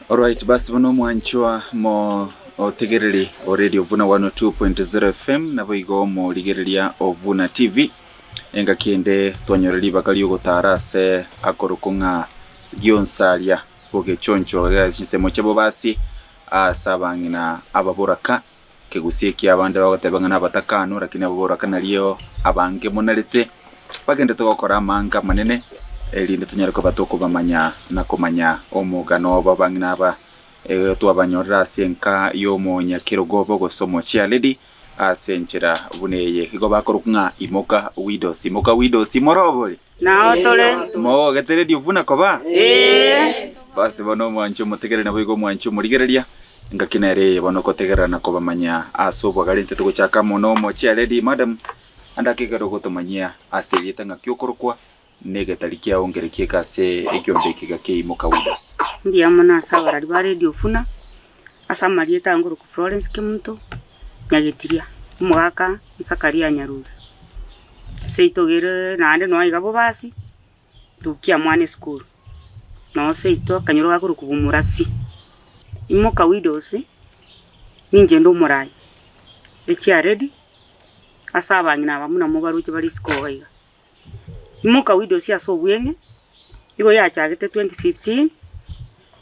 Alright, basi bono omwanchwa mo otegereri o Radio Vuna 102.0 FM naboigo omorigereria o Vuna TV engaki ende twanyora ribaga riogotara ase akorokwa ng'a Gionsaria bogechoncho gia chinsemo chia bobasi ase abang'ina ababoraka Kegusia ekia abande bagoteba ng'a nabatakanu, lakini ababoraka nario abange monarete, bagenderete gokora amanga amanene, erinde tonyare koba tokobamanya na komanya omogano obo abang'ina aba eh, twabanyorire ase enka y'omonyakerogo obo gose omochialedi ase enchera buna eye. Igo bakorokwa ng'a Imoka Widows. Imoka Widows, morobore? Nao tore. Mogogete redio buna koba? Ee. Basi bono omwanchi omotegereri naboigo omwanchi omorigereria, Engaki nere eye bono okotegerera na kobamanya ase obwagare intwe togochaka amo nomochiaredi madam ande ake ekero ogotomanyia ase erieta ng'aki okorokwa na egetari kiao nkerekie eke ase ekiombe eke iga keimoka widows. Mbuya mono ase abarari ba Radio Funa, ase amarieta aye nkorokwa Florence Kemunto, Nyagetiria, omogaka Zakaria Nyaruri. Seito gere naende nonya iga bobasi. Tukia mwana esukuru, noo seito akanyora gakorokwa bomorasi. Imoka widows, ninche nde omorai, echiaredi, ase abang'ina aba buna mobaroche bare isiko iga iga. Imoka widows ase obweng'e, igo yachagete 2015,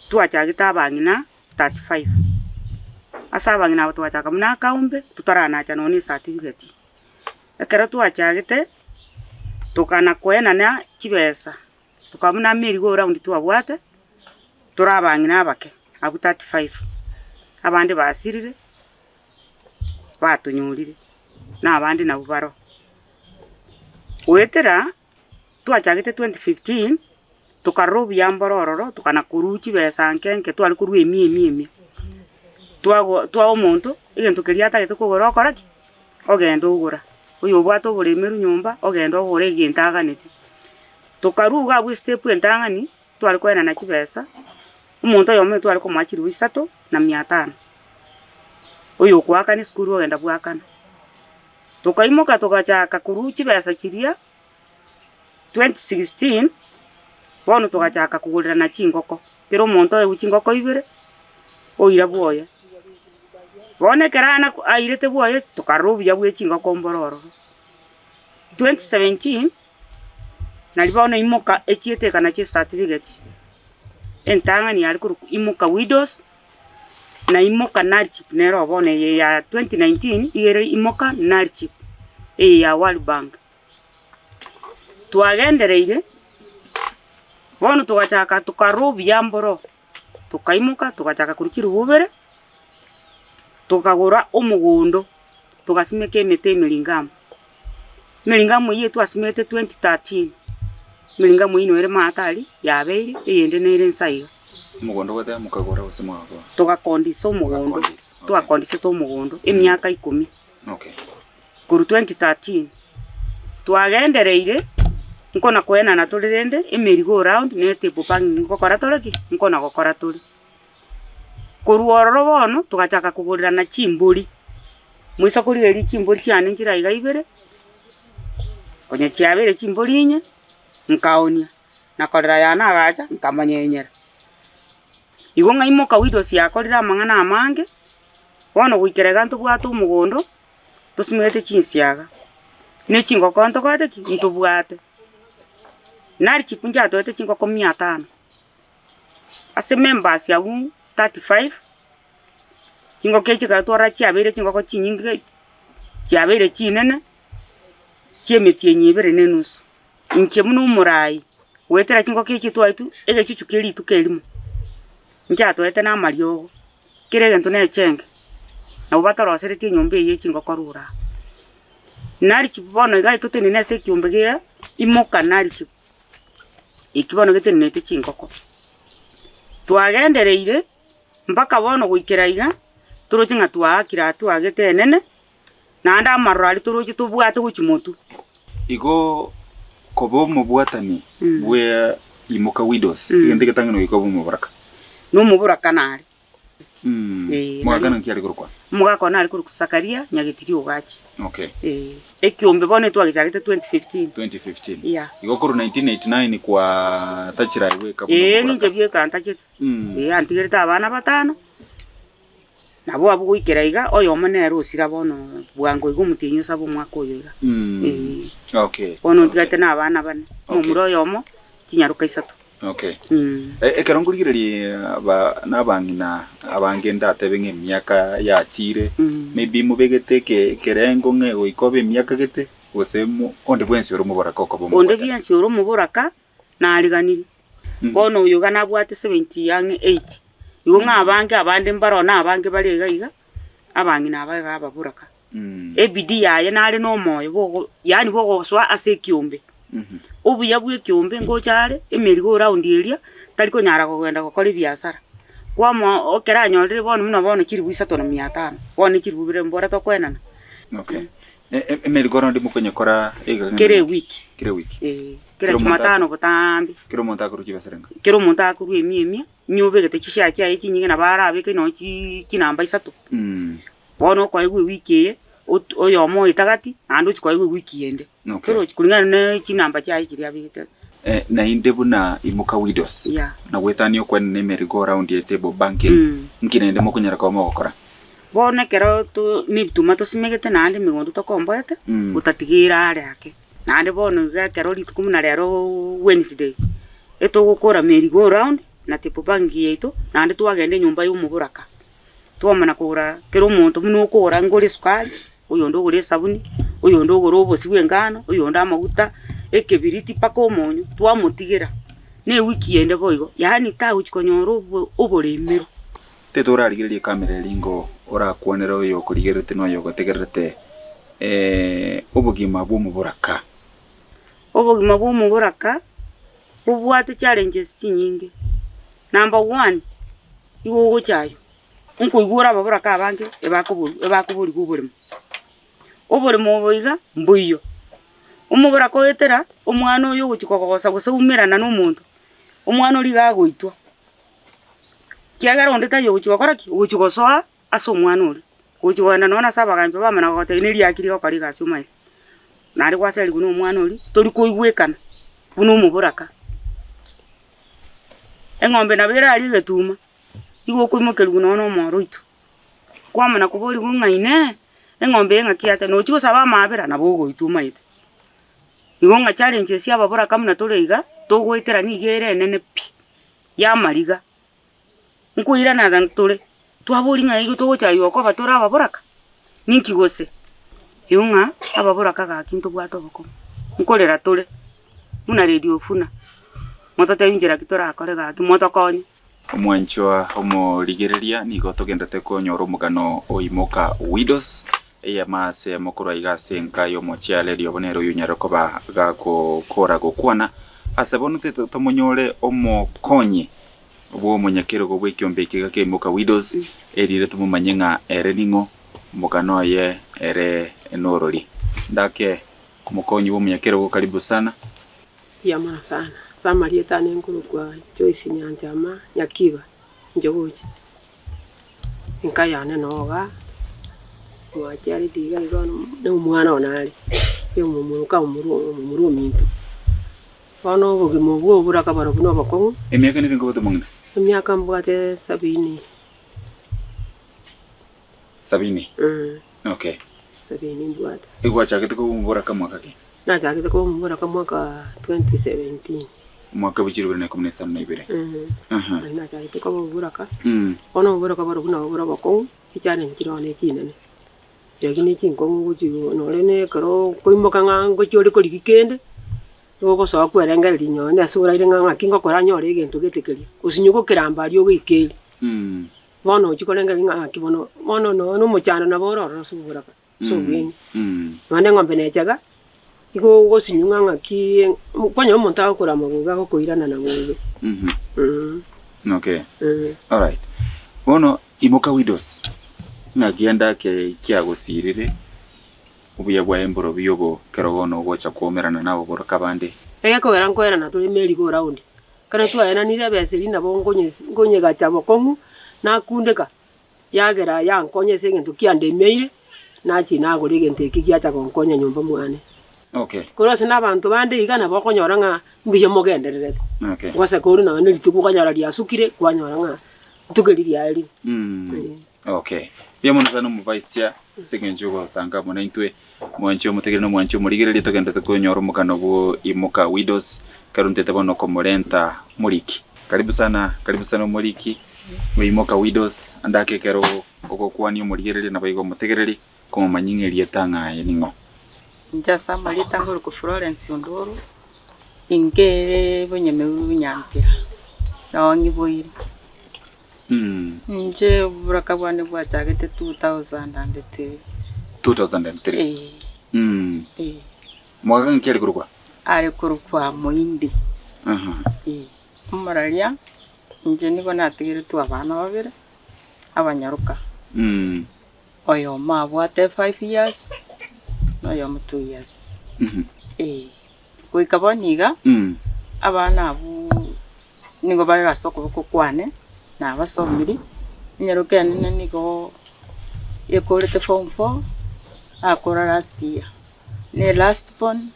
twachagete abang'ina 35. Ase abang'ina aba twachaka buna akaombe, totaranacha nonye na ecertificate. Ekero twachagete, tokana koenana chibesa, tokaba buna merry go round twabwate, tore abang'ina abake abwo 35, abande basirire, batonyorire, na abande nabwo baroo. Goetera. Twachagete 2015, tokarora obuya mboro ororo, tokana korwa chibesa nke nke tware korwa emia emia emia. Twago twaa omonto, egento keria atagete kogora okora ki? Ogenda ogora. Oyo obwate oboremeru nyomba, ogenda ogora egento aganeti. Tokarwa iga abwo estep entang'ani, tware koenana chibesa, omonto oyomo tware komoa chiribu isato na mia tano. Oyo okoakana esukuru ogenda bwakana. Tokaimoka togachaka korwa chibesa chiria. 2016, bono togachaka kogorerana chingoko, kera omonto oegwe chingoko ibere, oira bwoye. Bono ekero ana airete bwoye, tokarora obuya bwa echingoko mboro ororo. 2017, nari bono imoka echiete ekana chi'ecertificate, entang'ani yare korokwa imoka widows, na imoka nurchip nero bono eye ya 2019, iga ere imoka nurchip, eye ya World Bank. Twagendereire, bono togachaka tokarora obuya mboro, tokaimoka togachaka korwa chirubere, tokagora omogondo, togasimeka emete emeringamu. Emeringamu eyio twasimegete 2013, emeringamu eyio nere maate aria, yabeire, eyende nere inse aiga. Omogondo goteba mokagora gose mwagora? Togakondisa omogondo, Mogakondisa, okay. twakondisete omogondo emiaka ikomi. Okay. Korwa 2013, twagendereire nkona koenana tore rende emerry go round na etable panging nkokora tore ki? Nkona gokora tore. Korwa ororo bono, togachaka kogorerana chimbori, moisa korigereria chimbori chiane nchire iga ibere, konya chiabeire chimbori inye, nkaonia, na korera yane agacha, nkamonyenyera. Igo ng'aimoka widows yakorire amang'ana amange, bono goikera iga ntobwate omogondo. tosimegete chinsiaga, ne chingoko ntobwate ki? Ntobwate. Nari chifu nchiatoete chingoko mia tano, ase members abwo 35, chingoko echi ekero twarora chiabeire chingoko chinyinge chiabeire chinene, chia emetienyi ebere na enusu. Inche buna omoraai, goetera chingoko echi twaetwe egechuchu kia rituko erimo, nchiatoete na amariogo. Kera egento nechenge, nabo batoroseretie enyomba eye ye chingoko rora aa. Narichibu bono iga totenene ase ekiombe gia imoka narichibu, eki bono getenenerete chingoko. Twagendereire mpaka bono goikera iga, toroche ng'a twaakire aa twagete enene, naende amaroro aria toroche tobwate gochia motwe. Igo koba omobwatani bwe imoka widows, egento egetang'ani goika obe omoboraka. Nomoboraka nare. Ee, Omogaka nari- naki are korokwa? Omogaka one are korokwa Sakaria Nyagetiri Ogachi. Okay. Ee, ekiombe bono etwagechagete 2015. 2015. Yeah. Igo korwa 1989 kwatachire aye bweka buna Ee, omoboraka. ninche bweka ntachete. Mm. Ee, antigerete abana batano, nabo abwo goikera iga, oyomo nere osira bono bwango iga omotienyi osaba omwaka oyo iga. Mm. Ee. Okay. Bono Okay. ntigate na abana bane, Okay. omomura oyomo, chinyaroka isato. Okay. Mm. E- Ekero nkorigereria aba nabang'ina abange ndatebe ng'a emiaka yachire, Mm. maybe mobegete eke ekerengo ng'a goika obe emiaka gete, gose mo onde bwensi ore omoboraka okoba Onde omobwatani. bwensi ore omoboraka nariganirie. Mm. Bono oyo iga nabwate 70 ang'e 80. Igo ng'a abange abande mbaro na abange bare iga iga, abang'ina aba iga ababoraka. Mm. Ebidii yaye nare nomoyo bogo yaani bogosoa ase ekiombe. Mhm. Obuya bw'ekiombe ngocha are, emerigo round eria, tari konyara kogenda gokora ebiasara. Kwamoa ekero anyorire bono buna bono chiribu isato na mia tano, bono ne chiribu bire mbora tokoenana. Okay. E- e- Emerigo round mokonyekora iga Kera ewiki, Kera ewiki. eh, Kera kera omonto jumatano botambe, Kera omonto akorwa chibesa renga. kera omonto akorwa emia emia, onye obegete chishare chiaye chinyinge nabo arabeke nonye chii chinamba isato. Mm. Bono okoegwa ewiki eye, ot- oyomo oete gati, naende ochia koegwa ewiki ende. Okay. Torochi kulingana ne chinamba chiaye chiria abegete. Eh, naende buna imoka widows Yeah. na goetania okwenena emerigo round ye table banking Mm. nki naende mokonyara koba mogokora? Bono ekero to na ebituma tosimegete naende emegondo tokomboete, Mm. gotatiga ere are ake. Naende bono iga ekero rituko buna rero Wednesday, etogokora merry-go round na table banking yaito, naende twagenda enyomba ya omoboraka. Twamana kogora kera omonto buna okogora ngore esukari, oyonde ogore esabuni, oyonde ogore obosie bwa engano, oyonde amaguta, ekebiriti mpaka omonyo, twamotigera. Na ewiki ende boigo, yaani tagochi konyora obo oboremerwa. Tete orarigererie ekamera eria ingo orakwanere oyo okorigererete na oyo ogotegererete obogima bw'omoboraka. Obogima bw'omoboraka bobwate challenges chinyinge. Number one. Igo ogochaywa, nkoigwa ore ababoraka abange ebakoborwa ebakoborigwa oboremo. Oboremo obo iga mboiyo, omoboraka oetera omwana oyo ogochia kogosa gose oumerana na omonto, omwana oria iga agoitwa, kiagera onde taiyo ogochia gokora ki? Ogochia gosoa ase omwana oria, ogochia kogenda nonye ase abagambi bamana gogotebia na eriaki rigokora egasi omaete. Naende gwaserigwa na omwana oria, tori koigwekana buna omoboraka. Eng'ombe nabo erarie egetuma, igo okoimokerigwa nonya na omoro oito. Kwamana koborigwa ng'a inee, eng'ombe eye ng'aki yacha, nochia gosaba amaabera nabo ogoitwa omaete. Igo ng'a challenges chia ababoraka buna tore iga, togoetera nigo ere enene pi, ya amariga. Nkoirana tore, twaboria ng'a igo togochaywa okoba tore ababoraka, ninki gose? Igo ng'a ababoraka gaki ntobwate obokong'u, nkorera tore buna Radio Funa, mototebi nchera ki torakore gaki motokonye. Omwanchwa omorigereria nigo togenderete konyora omogano o Imoka Widows, eyemo ase eyemo korwa iga ase enka y'omochiareri obo nere oyonyare koba gagokora gokwana. Ase bono tomonyore omokonyi bw'omonyakerogo bw'ekiombe eke iga kia Imoka Widows, erinde tomomanye ng'a ere ning'o, omogano oye ere norori. Ndake omokonyi bw'omonyakerogo karibu sana. Mbuya mono sana. Ase amarieta ane nkorokwa Joyce Nyanchama Nyakiba Njogochi. Enka yane noga, mwachiareti iga igo na omwana one are, omomura omomura ominto. Bono obogima obwo oboraka barobwo na obokong'u. Emiaka nere nkobwate omong'ina? Emiaka mbwate sabini. Sabini? Okay. Sabini mbwate. Egwachagete koba omoboraka mwaka ki? Nachagete koba omoboraka mwaka 2017. Omwaka bwe chilifu ibere na ikomi na isano na ibere. Aha. Nario nachagete koba omoboraka. Bono oboboraka barobwo nabo bore obokong'u, echallenge chire one chinene. Lakini chinkong'u gochi nonye na ekero okoimoka ng'a ngochia ore korigia kende, nigo ogosoa kwerengereria nonye ase oraire ng'a ng'aki ngokora nyore egento gete keria, osinye gokeramba aria ogoikeria. Bono ochia korengereria ng'a ng'aki bono, bono nonye na omochando nabo ore ororo ase oboraka, ase obweng'e. Nonye na eng'ombe nechaga, igo ogosinywa ng'a ng'aki kwanyora omonto agokorama bobe agokoirana na bobe. Okay. Alright. Bono Imoka Widows, ng'aki ende ake kiagosirire obuya bwaye mborobio obo kero bono ogocha kwomerana naboboroka bande? Egekogera nkoerana tore merry go round, ekero twaeranire ebesa eria nabo nkonyegacha bokong'u. Nakundeka, yagera yankonya ase egento kiandemeire, nachia nagora egento eki giacha gonkonya nyomba mwane. Okay. Korwa ase na abanto bande iga nabo okonyora ng'a mbuya mogendererete. Okay. Gose kore nonya ne rituko okonyora riasukire, kwanyora ng'a rituko eri riaerire. Okay. Mbuya mono sana omovaisia ase eng'encho yogosanga amo naintwe. Mwanche omotegereri na omwanche omorigereria togenderete konyora omogano bwo Imoka Widows ekero ntete bono komorenta Omoriki. Karibu sana, karibu sana Omoriki bwa Imoka Widows ande ake ekero ogokwania omorigereria naboigo omotegereri komomanyia ng'a erieta ng'a aye ning'o. Inche ase amarieta ngorokwa Florence Ondoro, inke bonyemeru Nyantira, nao nyiboire. Inche oboraka bwane bwachagete 2003. 2003? Ee. Ee. Omogaka ng'aki are korokwa? Are korokwa Moindi. Aha. Ee. Omoraria, inche nigo natigeretwe abana babere, abanyaroka. Oyomo abwate five years, na oyomo two years. Ee. Goika bono iga, abana abwo nigo bare ase okoboko kwane, nabasomiri, enyaroka enene nigo ekorete form four, akora last year, ne last born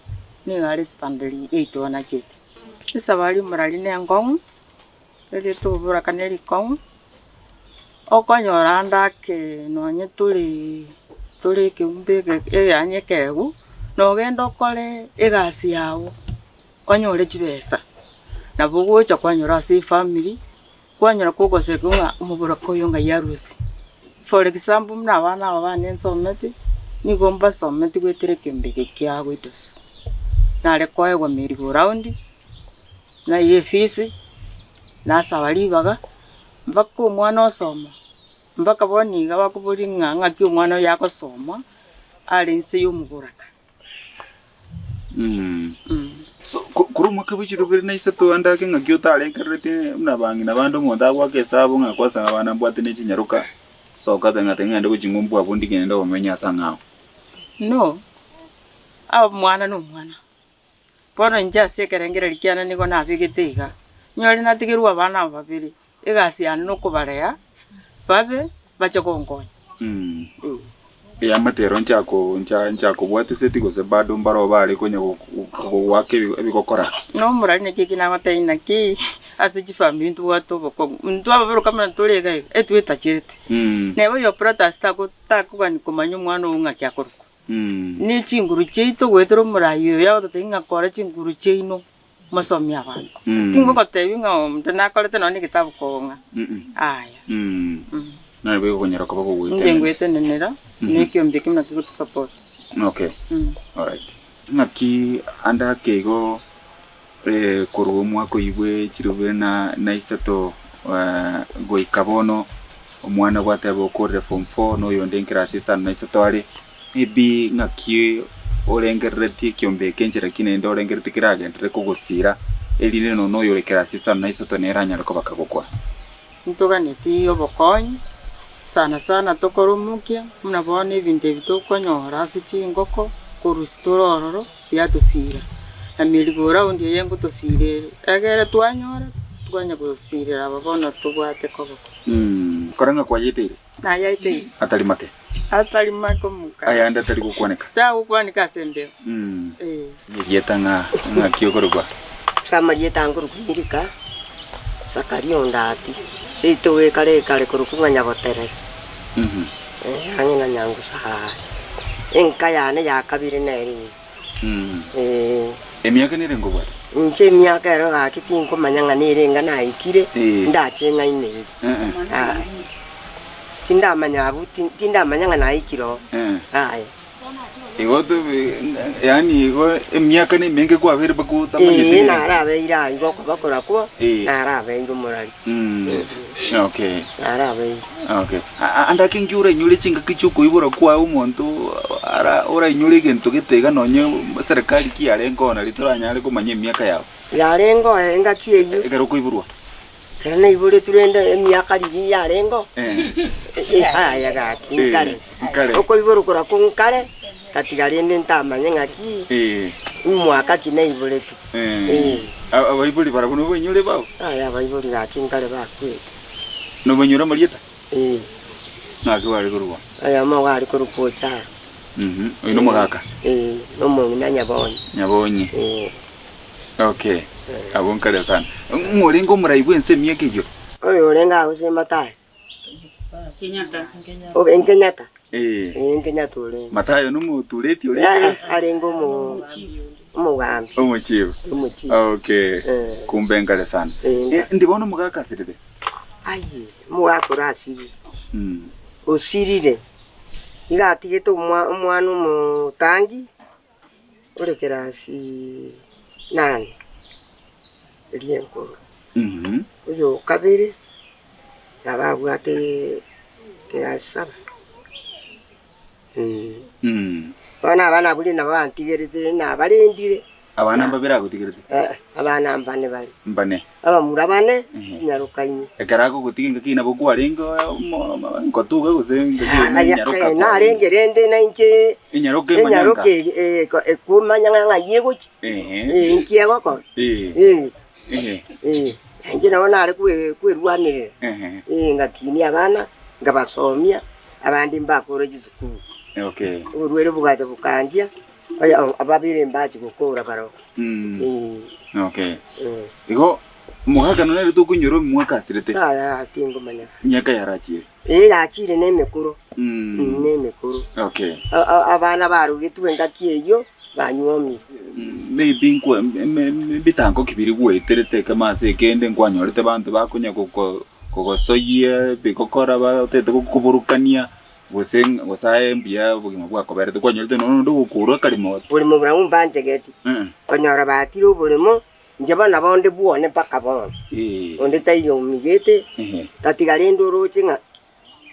nigo are standard eight bono achete. Esabari omorari ne enkong'u, erieta oboraka ne rikong'u, okonyora ande ake nonye tore tore ekeumbe ege yaani ekeegu, nogende okore egasi yago, onyore chibesa, nabo ogocha kwanyora ase efamiri, kwanyora kogosekiwa ng'a omoboraka oyo ng'ai arusie. For example buna abana aba bane nsometi, nigo mbasometi goetera ekeombe eke kia widows. Nare koegwa merry go round, naye efees, nasaba ribaga, mpaka omwana osoma, mpaka bono iga bakoboria ng'a ng'aki omwana oyo agosoma, are inse ya omoboraka. So, korwa omwaka bwe chilifu ibere na isato ande ake ng'aki otarengereretie buna abang'ina bande omonto agoaka esabu ng'a kwasanga abana mbwate ne chinyaroka, soka ate ng'a ting'ende gochia ng'umbu abwo ndigende obomenyo ase ang'ao. No, omwana na omwana. Bono inche ase ekerengererio kiane nigo nabegete iga, nyore natigerwe abana aba babere, egasi yane nokobarea babe bache gonkonya. Ee. Eamate ero nchako ncha nchakobwateseti gose bado mbaro bare konya goaka ebigokora. Nomorari naki eki nagotebia naki ase chifamiri ntobwate obokong'u, intwe ababeroka buna tore iga iga, etwetacherete. Neba your brothers tako takogani komanya omwana oo ng'aki akorokwa. Ne chinguru chiaito goetera omoraai oyo agototebia ng'a kora chinguru chiaino mosomie abanto. Tingogotebia ng'a omonto nakorete nonya na egetabu kong'a, yaya. Nabo ekonyara koba Inche kogoetenenera. ngoetenenera na ekiombe ekio buna kegotusupport. Okay, alright. Ng'aki ande ake igo korwa omwaka oyio bwe chilifu ibere na isato goika bono, omwana gwateba okorire form four na oyonde nclass isano na isato are, maybe ng'aki orengereretie ekiombe eke enchera ki naende orengereretie keragenderere kogosira, erinde nonya oyore class isano na isato nere anyare koba kagokora. Ntoganetie obokonyi, sana sana tokore omokia, buna bono ebinto ebi tokonyora ase chingoko, korusia tore ororo, biatosira. Na merry go round eye ngotosira ere, egere twanyora, twanya gosirera aba bono tobwate koboko. Kora ng'a kwayeteire? Nayaeteire. Atari make? Atari make omoka. Ayande atari gokwaneka? Tagokwaneka ase embeo. Ee. Erieta ng'a ng'aki okorokwa? Ase amarieta nkorokwa Milika, Zakaria Ondati, seito goikare ekare korokwa ng'a Nyaboterere, ang'e na Nyangusu aa. Enka yane ya kabere nere eye. Ee. Emiaka nere nkobwate? Inche emiaka ero gaki tinkomanya ng'a nere enga naikire, ndache ng'ainererie. Aa. Tindamanya abwo, tindamanya ng'a naikire oo. Yaya. Igo yaani igo emiaka na emenge kwabeire mpaka otamanyeti Ee, narabeire aa igo okoboko nakwo, narabeire omorari. Okay. Narabeire. Okay. Ande ake inki orainyore chingaki chiokoibora kwaye omonto ara orainyore egento gete iga nonye serikali ki yarenge oo nari toranyare komanya emiaka yabo. Yarenge oo engaki eyio. Ekero okoiborwa. Ekero naiboretwe rende emiaka riria yarenge oo, aya gaki nkare. Okoiborwa korakwo nkare, tatiga rende ntamanye ng'aki imwaka ki naiboretwe. Abaibori barabwo nobainyore bao? Aya abaibori gaki nkare bakwete. Nomonyore amarieta? Ee. Ng'aki bare korokwa? Oyomo igo are korokwa Ocharo. Mhm, oyo nomogaka? Ee, nomong'ina Nyabonyi. Nyabonyi. Ee. Okay, abwo nkare sana. Ng'o orenge omorai bw'ense emiaka eyio? Oyo orenge agwo ase Matayo. Kenyatta. Obe Kenyatta. Ee. Ee, Kenyatta orenge. Matayo nomotureti orenge? Ee, arenge omo omogambi. Omochief. Omochief. Okay. Ee. Kumbe nkare sana. Ee. Eh, ndi bono omogaka asirete? Aye, omogaka ore asirire. Mm. Osirire. Iga atigete omwa omwana omotangi, ore kerasi nane, eria enkoro. Mhm. Oyo o kabere, nabo abwate kerasi saba. Mm. Bono abana abwo rende nabo bantigerete nabarendire. Abana mbabere agotigerete? Eh, abana mbane bare. Mbane. Abamura bane, chinyaroka inye. Ekero agogotiga engaki nabo kwarenge omo- nkotuga gose engaki Aya, enyaroka eh, kwarenge? narenge rende nainche Enyaroka emanyanka? enyaroka eye, eh, eko- ekomanya ng'a ng'ai egochia, Ehe. eh, inki egokora. Eh. Eh, Ehe. eh, nainche nabo nare kwe- kwerwanerera, Ehe. eh, ngakinia abana, nkabasomia, abande mbakore chisukuru. Okay. Oborwaire bogacha bokandia, oyo ababere mbachi gokora barobwo. Mm. Eh, Okay. eh. Igo omogaka nonye tokonyora omwaka asirete Yaya tingomanya. emiaka yarachire. Eh, yachire na emekoro, Mm. mm, na emekoro. Okay. A- a- Abana barogetwe engaki eyio banywomire. Mm, Maybe nkwe ebitango kibiri gweterete ekemo ase ekende nkwanyorete banto bakonya goko kogosoyia ebigokora batagete gokoborokania gose gose aye mbuya obogima bwakoberete kwanyorete nonya onde ogokoura akarimo. Oboremo buna mbanchegeti, konyora baatire oboremo, inche bono nabo onde bwone mpaka bono. Onde taiyo omigete, tatiga rende oroche ng'a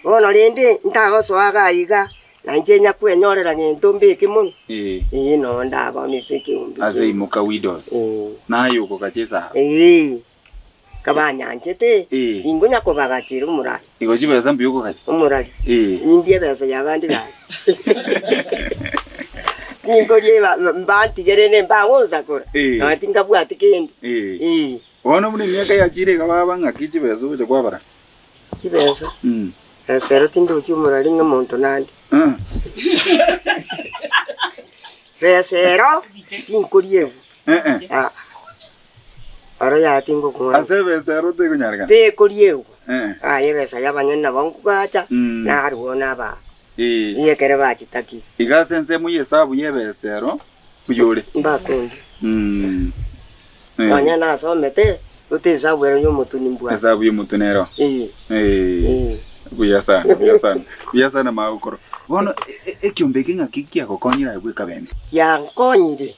bono rende ntagosoa iga iga, na inche nyakwenyorera gento mbeke mono, ee noo ndabone ase ekeombe Ase imoka widows, naye okogacha esaha. Ee. Kabanyanchete, Eh. ingonya kobagachera omorari. Igo chibesa mbuya okogacha? Omorari. Eh. Nindie ebesa y'abande gaki. Tinkoria eba mbantigere ne mbagonsakora. Eh. Nonya tinkabwati kende. Eh. Eh. Bono buna emiaka yachire iga baba ng'aki chibesa ogocha kwabara? Chibesa. Mm. Besa ero tindochi omorari ng'a monto nande. Ah. Besa ero tinkoria ebu. Eh eh. Ah. Oro yaya tingokwana. Ase ebesa ero tekonyarekana. Tekoriegwa. Eh. Aye ebesa y'abanyene nabo nkogacha, Mm. narwo nabaa. Eh. Inye ekero bachitakire. Iga ase ensemo y'esabu y'ebesa ero buya ore. Mbakundi. Mm. Eh. Nonya nasomete, gote esabu ero y'omotwe nimbwate. Esabu y'omotwe nero. Eh. Eh. Eh. Buya sana, buya sana. Buya sana magokoro. Bono e- e- ekiombe eke ng'aki kiagokonyire aye bweka bene? Giankonyire.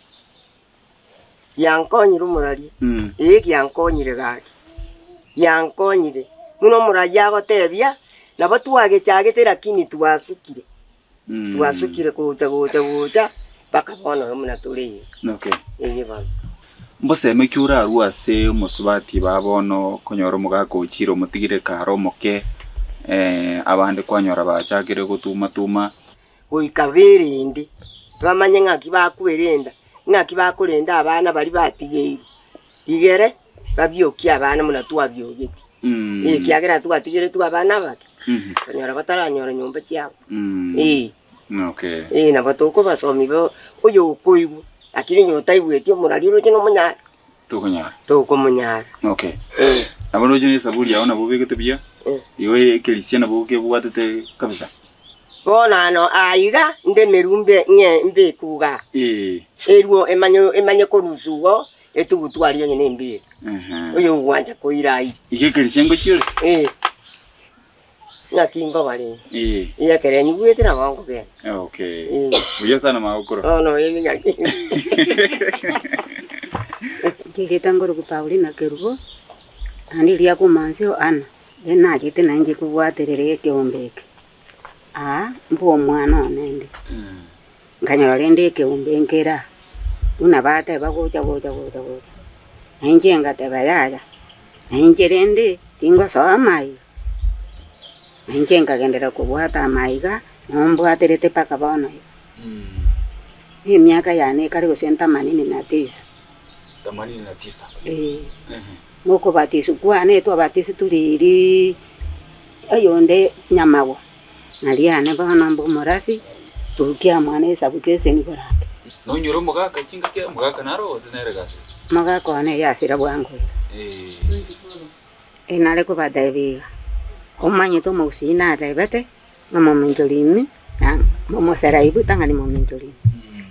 Giankonyire omoraria, ee giankonyire gaki, giankonyire. Buna omoraria agotebia, nabo twagechagete lakini twasukire, twasukire gocha gocha gocha mpaka bono iga buna tore iga. Okay. Ee bono. Mboseme ki orarue ase omosubati ba bono okonyora omogaka ochire omotigire kare omoke, abande kwanyora bachakire gotuma tuma. Goika berende, bamanye ng'aki bakwerenda, ng'aki bakorenda abana baria batigeirwe. Rigere babiokie abana buna twabiogetie, ekiagera twatigeretwe abana abake, konyora bataranyora nyomba chiabo. Ee, Okay. ee nabo tokobasomia bo oyo okoigwa, lakini onye otaigweti omorari oroche nomonyara, Tokonyara. tokomonyara. Okay. Ee. Nabo roche na esaburi yao nabo obegete buya, Eh. igo ekerisia nabo kebwatete kabisa. Bono ano aiga ndemerwe mbe ng'e mbekwe igaa, Ee. eruo emanye emanye korusia igo, etugutwa aria onye nembera, Ehe. oyo ogwancha koira aire. Iga ekerisia ngochia ore? Ee. Naki nkoba rende? Ee. Ee ekero nyigwete nabo nkogenda. Okay. Ee. Buya sana magokoro. Bono ere ng'aki. Nchigete ngoroku Paulina Kerubo, naende riria komansia Anna. Nachete nainche kobwaterera ekeombe eke, aa mbw'omwana one inde, nkanyora rende ekeombe nkere aa, buna bateba gocha gocha gocha gocha, nainche ngateba yaya, nainche rende tingosoa amaiga, nainche nkagenderera kobwata amaiga, nombwaterete mpaka bono iga. Emiaka yane ekare gose ntamanini na tisa. Themanini na tisa. Ee. Nokobatiswa kwane twabatiswa riiri. Oyonde nyamagwa, na riane bono mbe omorasi, turukia mwana esabuki eseni korake. Nonyore omogaka chingaki omogaka naro gose nere gasi? Omogaka one yasira bwango iga. Eh. Nare kobatebia iga, omanyete omogusii natebete, ng'a momincho rimi, na omoseraibu tang'ani momincho rimi.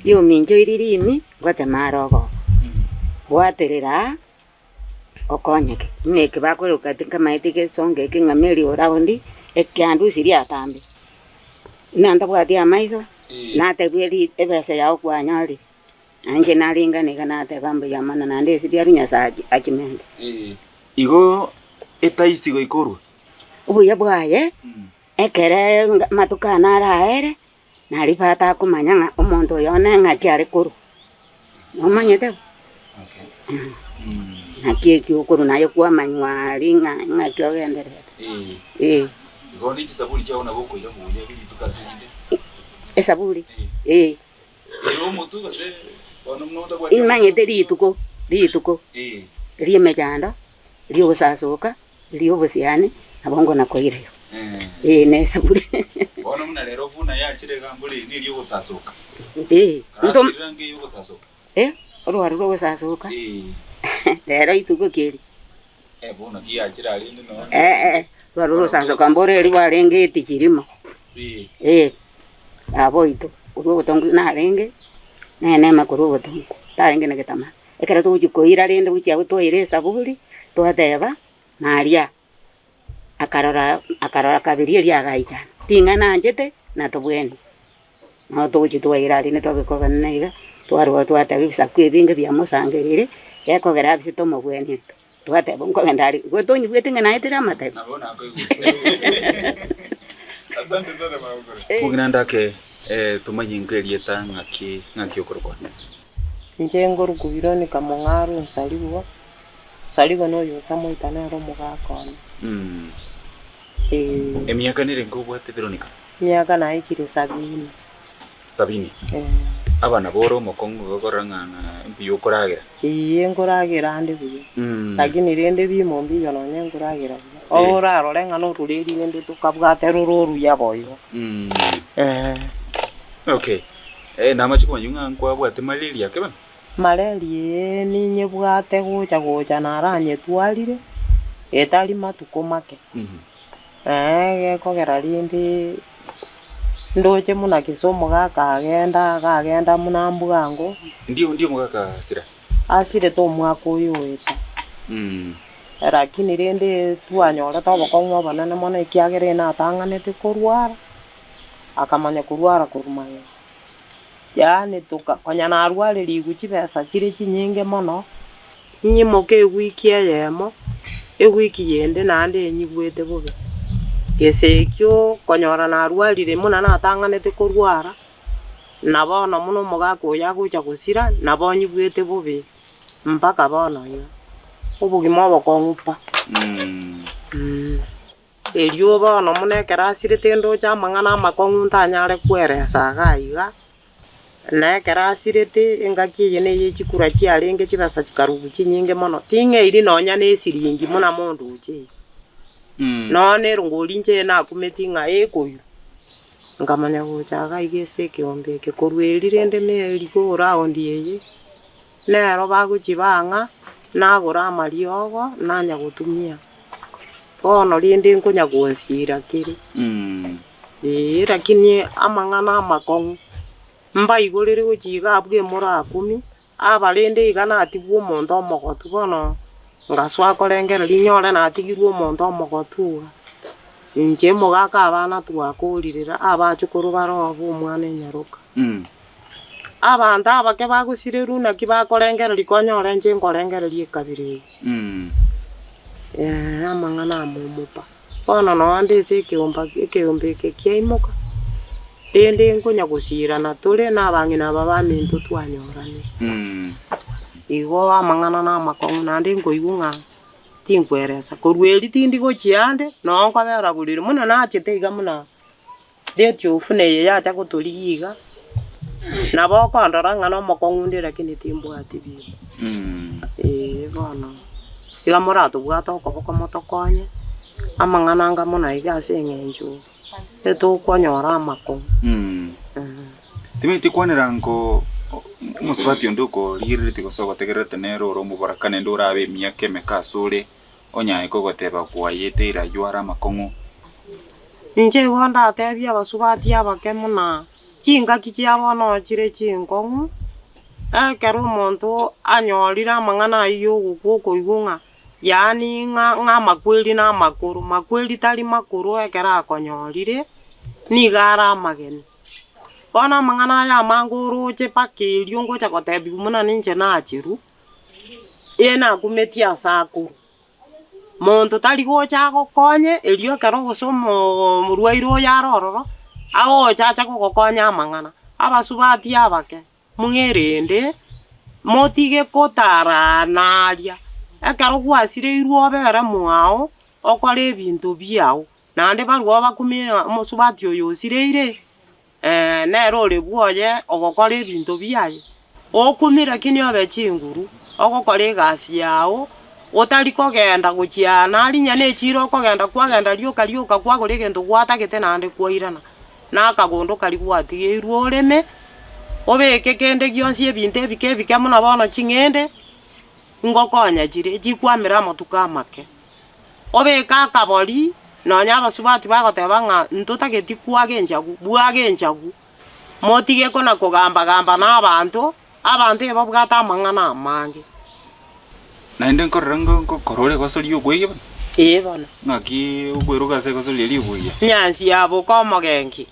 Riomincho eri rimi, ngotema are ogogo, bwaterera aa. Okonyeke, buna eke bakoroka tikamaeti gesongo eke ng'a merry go round, ekiandusi riatambe. Buna ntabwati amaiso, natebie ri ebesa yao kwanyorire, na inche naringana iga nateba mbuya mono naende ase biaru Nyasaye achi achimente. Igo etaisi goika orue. Obuya bwaye, ekere amatuko ane araere, Nario batakomanya ng'a omonto oyo one ng'aki are korwa. Nomanyete bo? Naki ekio okorwa naye kwamanywa aria ng'a ng'aki ogendererete. Eh. Igo ne chisaburi chiao nabo okoira buya rituko ase rinde. Esaburi? Eh. Ere omotwe gose bono buna otabwati Imanyete rituko, rituko ri'emechando, ri'ogosasoka. Ri'obosiani, nabo ngona-koirayo. Ee, nesaburi. Bono buna rero buna yachire iga mbori neri'ogosasoka. Ee, nto- Karambirira ng'eyogosasoka. Eh, orwaro rw'ogosasoka. Ee. Rero ituko ki eri? Eh, bono ki yachire arende nonya. Eh, eh, rwaro rw'ogosasoka mboro eri rwarenge etichi rimo. Ee. Ee, baba oito, korwa obotongu narenge, nenema korwa obotongu, tarenge na getama. Ekero togochia koira rende gochia abwo twaira esaburi, twateba, naria akarora akarora kabere erio agaichana, ring'ana anchete natobwene. Nabo togochia twaira aria twabeka obonene iga, twarwa twateba ebisaku ebinge biamosangereire, gekogera abise tomobwenie intwe. Twateba nkogenda aria, igo tonyigwete ng'a naetire amatebe. Nabo nakoigwa. Asante sana magokoro. Mong'ina ndake tomanye nkerieta ng'aki ng'aki okorokwa. Inche nkorokwa Veronica Mong'aru Nsarigwa, Nsarigwa noyo osamoita nere omogaka one. Ee. Emiaka nerenge obwate Veronica? Emiaka naikire sabini. Sabini? Ee. Aba nabo ore omokong'u iga okorora ng'a ng'a mbuya okoragera? Ee, nkoragera ande buya, lakini rende bimo mbiyo nonye nkoragera buya. Orarore ng'a nororeri rende tokabwate rore oruya boigo. Ee. Okay. Eh, namache komanya ng'a nkwabwate malaria ake bono? Malaria eye ninyebwate gocha gocha naranyetwarire, etari matuko make. Gekogera rende ndoche buna gese omogaka agenda, agagenda buna mbwango. Ndio ndio omogaka asira? Asirete omwaka oyo oeta. Lakini rende twanyorete obokong'u obonene mono ekiagera ere natang'anete korwara. Akamanya korwara korwa magega. Yaani toka konya narwarerigwe chibesa chire chinyinge mono, nyimoke ewiki eyemo, ewiki yende naende enyigwete bobe. Gese ekio konyora narwarire buna natang'anete korwara, na bono buna omogaka oyo agocha gosira, nabo nyigwete bobe mpaka bono iga. Obogima obokong'u pa. Erio bono buna ekero asirete ndoche amang'ana amakong'u ntanyare kweresa iga iga, na ekero asirete engaki eye neye chikura chiarenge chibesa chikarugwa chinyinge mono, ting'eiri nonya na esiringi buna mondoche iga. Nonya na erongori inche nakumeti ng'a ekoywa, nkamanya gocha iga iga ase ekeombe eke, korwa erio rende merry go round eye, nero bagochia bang'a, nagora amariogo, nanya gotumia. Bono rende nkonya gonsira kere, ee, lakini amang'ana amakong'u mbaigorere gochia iga abwo emorakumi, aba rende iga natigwe omonto omogotu bono ngasoa korengereria nyore natigirwe omonto omogotu iga. Inche mogaka abana twakorire abachukuru bare obo omwana enyaroka. Abanto abake bagosirerwa naki bakorengereria konyora inche nkorengereria ekabira eye. Ee, amang'ana amomopa. Bono nonye nde ase ekeomba ekeombe eke kiaimoka, rende nkonya gosirana tore na abang'ina aba baminto twanyoranire. Igo amang'ana namakong'u naende nkoigwa ng'a tinkweresa. Korwa erio tindi gochia ande, nonye nkobera borere, buna nachete iga buna. Retiofuna eye yacha gotorigia iga, nabo okondora ng'a nomokong'u onde lakini timbwati bibe. Ee bono, iga moratobwate okoboko motokonye. Amang'ana anga mono iga ase eng'encho etokonyora amakong'u. Timanyeti kwanera nko omosubati onde okorigereretie gose ogotegererete nere ore omoboraka naende orabe emiaka emeke asore, onyaye kogoteba kwayete ira aywo are amakong'u. Inche igo ndatebie abasubati abake buna chingaki chia bono chire chinkong'u, ekero omonto anyorire amang'ana ayio ya ogokwa okoigwa ng'a yaani ng'a ng'a amakweri na amakoro, makweri tari makoro ekero akonyorire, nigo are amageni. Bono amang'ana aya amange oroche mpaka erio ngocha gotebiwa buna ninche nacherwa, ee nakumetie ase akorwa. Monto tari gocha agokonye erio ekero gose omorwaire oyo are ororo, agocha ache kogokonya amang'ana. Abasubati abake, mwerende, motige kotarana aria, ekero gwasireirwe obere mwao, okore ebinto biao, naende barwe bakumie ng'a omosubati oyo osireire. Nere ore bwoye ogokora ebinto biaye. Okumie lakini obe chinguru, ogokora egasi yao, otari kogenda gochia narinya ne echiro okogenda kwagenda rioka rioka kwagora egento gwatagete naende kwairana, na akagondo karia gwatigeirwe oreme, obeke kende gionsi ebinto ebike ebike buna bono ching'ende, ngokonya chire chikwamera amatuko amake. Obeke akabori, nonya abasubati bagoteba ng'a ntotageti kwaga enchagu, bwaga enchagu. Motige kona kogamba-gamba nabaanto, abanto ebabwate amang'ana amange. Naende nkorora ng'a ngokora ore egoso ri'okweyia bono? Ee bono. Ng'aki okweroka ase egoso riria ri'okweyia? Nyansi ya boka omogenki.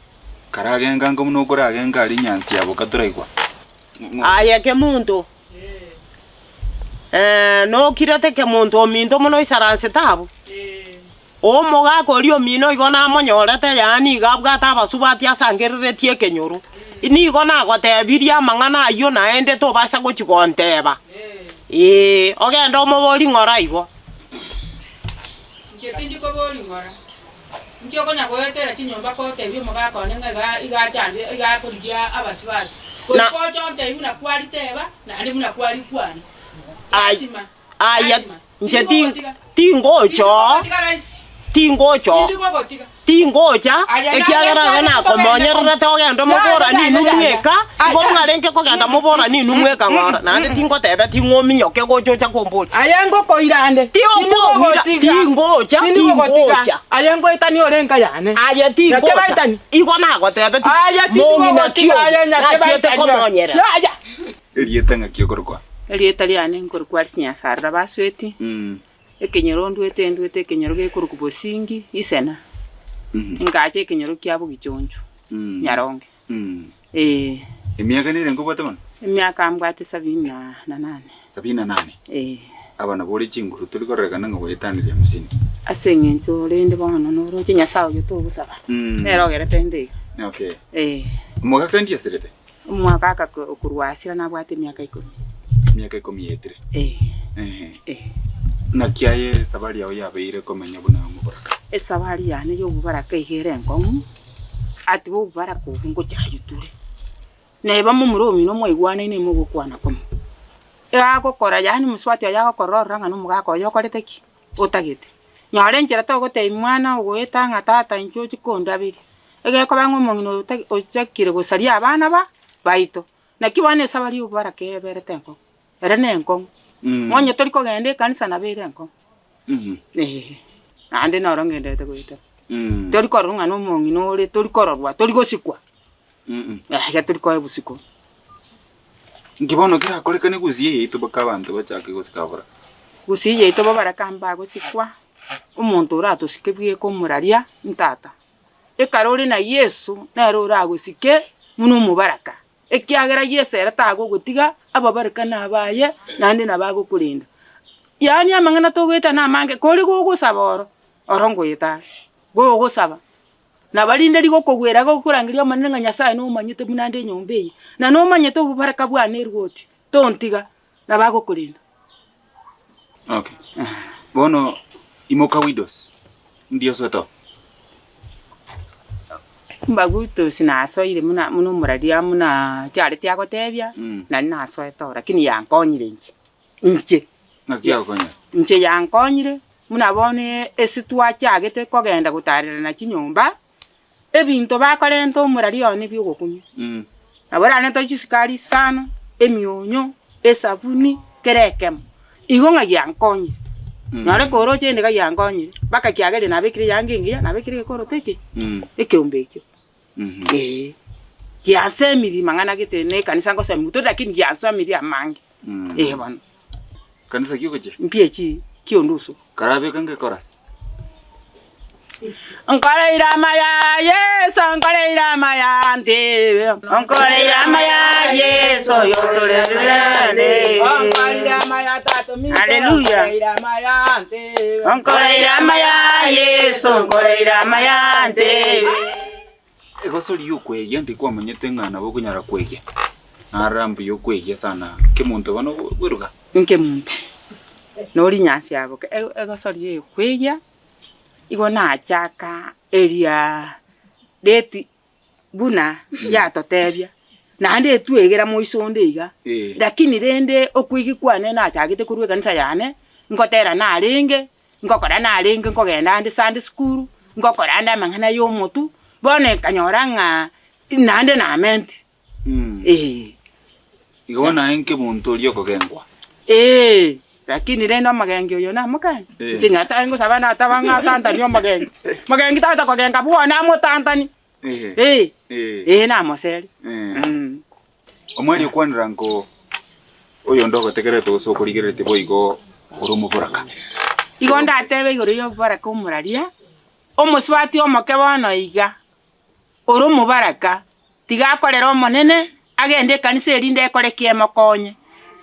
Karagenga ango buna okoragenga aria nyansi ya boka toraigwa. Aye kemonto, nokirete kemonto ominto mono oisaransete abwo? Omogaka oria omino igo namonyorete, yaani igo abwate abasubati asangereretie ekenyoro. Nigo nagotebirie amang'ana ayio naende tobasa gochia gonteba. Ee, ogende omoborie ng'ora igo. Inche tindi koboria ng'ora. Inche okonya goetera chinyomba kotebia omogaka one ng'a iga iga achande iga akorigia abasubati. Na- Goika oche ontebie buna kwariteba, naende buna kwarikwana. Ai- Lasima, Aya, lasima. inche Tindi kogotiga. tingocha oo, Tindi kogotiga rahisi. tingocha oo. Tindi kogotiga. Tingocha, Aye naye ekiagera aye kware nakomonyererete ogende moboranie inwe mweka, igo mwarenge kogenda moboranie inwe mweka ng'ora, naende tingotebeti ng'a ominyoke gocha ocha komboria. Aye ngokoira ande. Tiokoira, tingocha, Tindi kogotiga. tingocha. Aye ngoetania ore enka yane. Aye tingocha, Nyakebaitani. igo nagotebeti, Aye tindi mong'ina kogotiga, ki aye oyo, nachiete nyakebaitani. komonyerera. Yaya. Erieta ng'aki okorokwa? Erieta riane nkorokwa Alice Nyasarora Basweti. Ekenyoro ndwete ndwete ekenyoro gekorokwa Bosingi, Isena, ngacha ekenyoro kia Bogichoncho, Nyaronge, ee. Emiaka nere nkobwate bono? Emiaka mbwate sabini na na nane. Sabini na nane? Ee. Aba nabo ore chinguru tori kororekana ng'a gwaetanirie hamsini. Ase eng'encho rende bono noroche Nyasae oyio togosaba, nere ogerete inde iga. Okay. Ee. Omogaka ndi asirete? Omogaka okorwa asira nabwate emiaka ikomi. Emiaka ikomi yaetire? Ee. Ehe. Ee. Naki aye esabari yao yabeire komenya buna omobaraka? Esabari yane y'obobaraka iga ere enkong'u, ati bobaraka obwo ngochaywa tore. Neba momura omino mwaigwanaine mogokwana komo. Egagokora yaani mosubati oye agokorora ororo ng'a nomogaka oye okorete ki? Otagete. Nyora enchera togotebia mwana ogoeta ng'a tata inchuo ochie kondaberia. Egekoba ng'a omong'ina oyo otagi ochakire gosaria abana ba baito. Naki bono esabari y'obobaraka eberete enkong'u, ere na enkong'u. Onye tori kogenda ekanisa nabo ere enkong'u. Eeh, naende noro ngenderete goetera. Tori korora ng'a nomong'ina ore, tori kororwa, tori gosikwa, yaya tori koebwa bosiko. Inki bono kerakorekane gusii yaito mpaka abanto bachake gosika abaraka? Gusii yaito babaraka mbagosikwa, omonto oratosike bweka omoraria ntata. Ekero ore na Yeso nere oragosike buna omobaraka, ekiagera Yeso ere tagogotiga, ababaraka nabaye naende nabo agokorenda. Yaani amang'ana togoeta namange, kore gogosaba oro, oro ngoeta are, gogosaba. Nabo rinde rigokogwera gokorangeria Omonene ng'a Nyasae nomanyete buna nde enyomba eye, na nomanyete obobaraka bwane erwoti, tontiga, nabo agokorenda. Okay. Bono imoka widows ndi osoete oo. Mbagutosi nasoire buna buna omoraria buna chiareti agotebia, nari nasoete oo lakini yankonyire inche, inche. Naki yagokonya? Inche yankonyire. Buna bono ase twachagete kogenda gotarerana chinyomba, ebinto bakorenta omorari one biogokumia. Nabo orarente chisukari isano, emionyo, esabuni, kera ekemo. Igo ng'a giankonyire. Nore koroche ende iga giankonyire, mpaka kiagerire nabekire eyanga engiya, nabekire egekoroto eke, ekeombe ekio. Eeh. Giasemirie mang'ana gete na ekanisa ngosemigwa tore lakini giasemirie amange. Eeh bono. Kanisa ki ogochia? Mpiachi kionduso. Karabeka ngekorasi. Nkoreire amaya Yeso, nkoreire amaya ntebe. Nkoreire amaya Yeso, oyotorerende. Nkoreire amaya Tata ominto, Hallelujah. nkoreire amaya ntebe. Nkoreire amaya Yeso, nkoreire amaya ntebe. Egosori y'okwegia ndikwamanyete ng'a nabo okonyara kwegia, narora mbuya okwegia sana kemonto bono bweruga. Nkemonto, nori nyansi aboke, egosori y'okwegia. Igo nachaka eria date buna yatotebia, naende etwegera moiso onde iga, lakini rende okoigwa kwane nachagete korwa ekanisa yane, ngotera narenge, ngokora narenge nkogenda ande sunday school, ngokora ande amang'ana ya omotwe, bono nkanyora ng'a naende namentire, eh. Igo naye nkemonto oria okogengwa. Ee, lakini rende omogengi oyo namokani? Eh. Inche Nyasae ngosaba nataba ng'a atantanie omogengi. Mogengi tagete kogenga bwone amotantanie. Eh. Eh, Eh. eh namoseri. Eh. Mm. Omweri okwanera nko oyonde ogotegererete gose okorigereretie boigo ore omoboraka. Igo ndatebe igoro y'obobaraka omoraria, omosubati omoke bono iga, ore omobaraka, tiga akorere Omonene, agende ekanisa erinde ekore ki emokonye.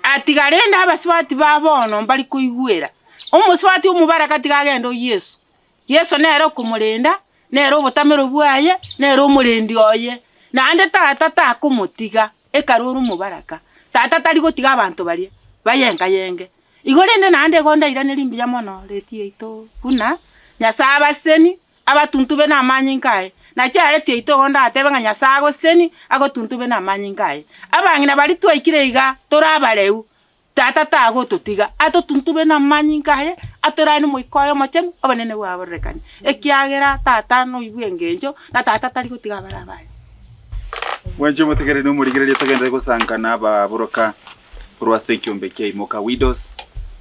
Atiga rende abasubati ba bono mbari koigwera. Omosubati omobaraka tiga agende o Yeso. Yeso nere okomorenda, nere obotamero bwaye, nere omorendi oye. Naende tata takomotiga ekero ore omobaraka. Tata tari gotiga abanto baria bayenga yenge. Igo rende naende igo ndairanerie mbuya mono reti yaito buna Nyasae abaseni Abatuntube namanyinga aye. Na chiareti yaito igo ndatebe ng'a Nyasae agosesenie, agotuntube namanyinga aye. Abang'ina baria twaikire iga tore abareu, Tata tagototiga, atotuntube namanyinga aye, atorae n'Omoika oye Omochenu, obonene bwaye bororekane. Ekiagera Tata noibwe engencho, na Tata tari gotiga abare abaye. Mwanche omotegereri na omorigereria togenderere gosanka na ababoroka korwa ase ekiombe kia Imoka Widows,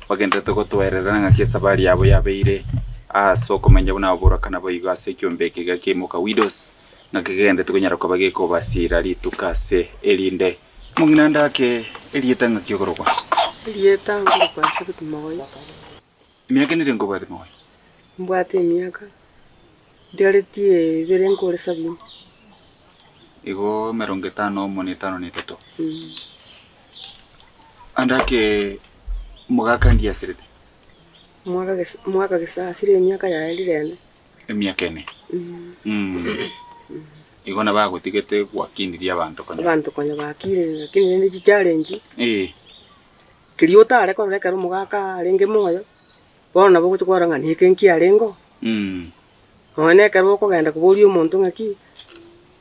bagendererete gotoererera ng'aki esabari yabo yabeire ase okomenya buna ababoroka naboigo ase ekiombe eke iga kia Imoka Widows, ng'aki kegendererete konyara koba gekobasira rituko ase erinde. Omong'ina ndake erieta ng'aki okorokwa? Erieta nkorokwa Sabiti Mogoi. Emiaka nere nkobwate Mogoi? Mbwate emiaka ndiaretie ebere nkore sabini. Igo emerongo etano omo na etano na etato. Ande ake omogaka ndiaserete? Omwaka gesa omwaka gesa asire emiaka yaye rire ene. Emiaka ene. Igo nabo agotigete gwakinirie abanto konya. Abanto konya bakire lakini rende chichallenge. Eh. Keria otare korora ekero omogaka arenge moyo, bono nabo ogocha kwarora ng'a neke nkiarengeo. Nonya na ekero okogenda koboria omonto ng'aki,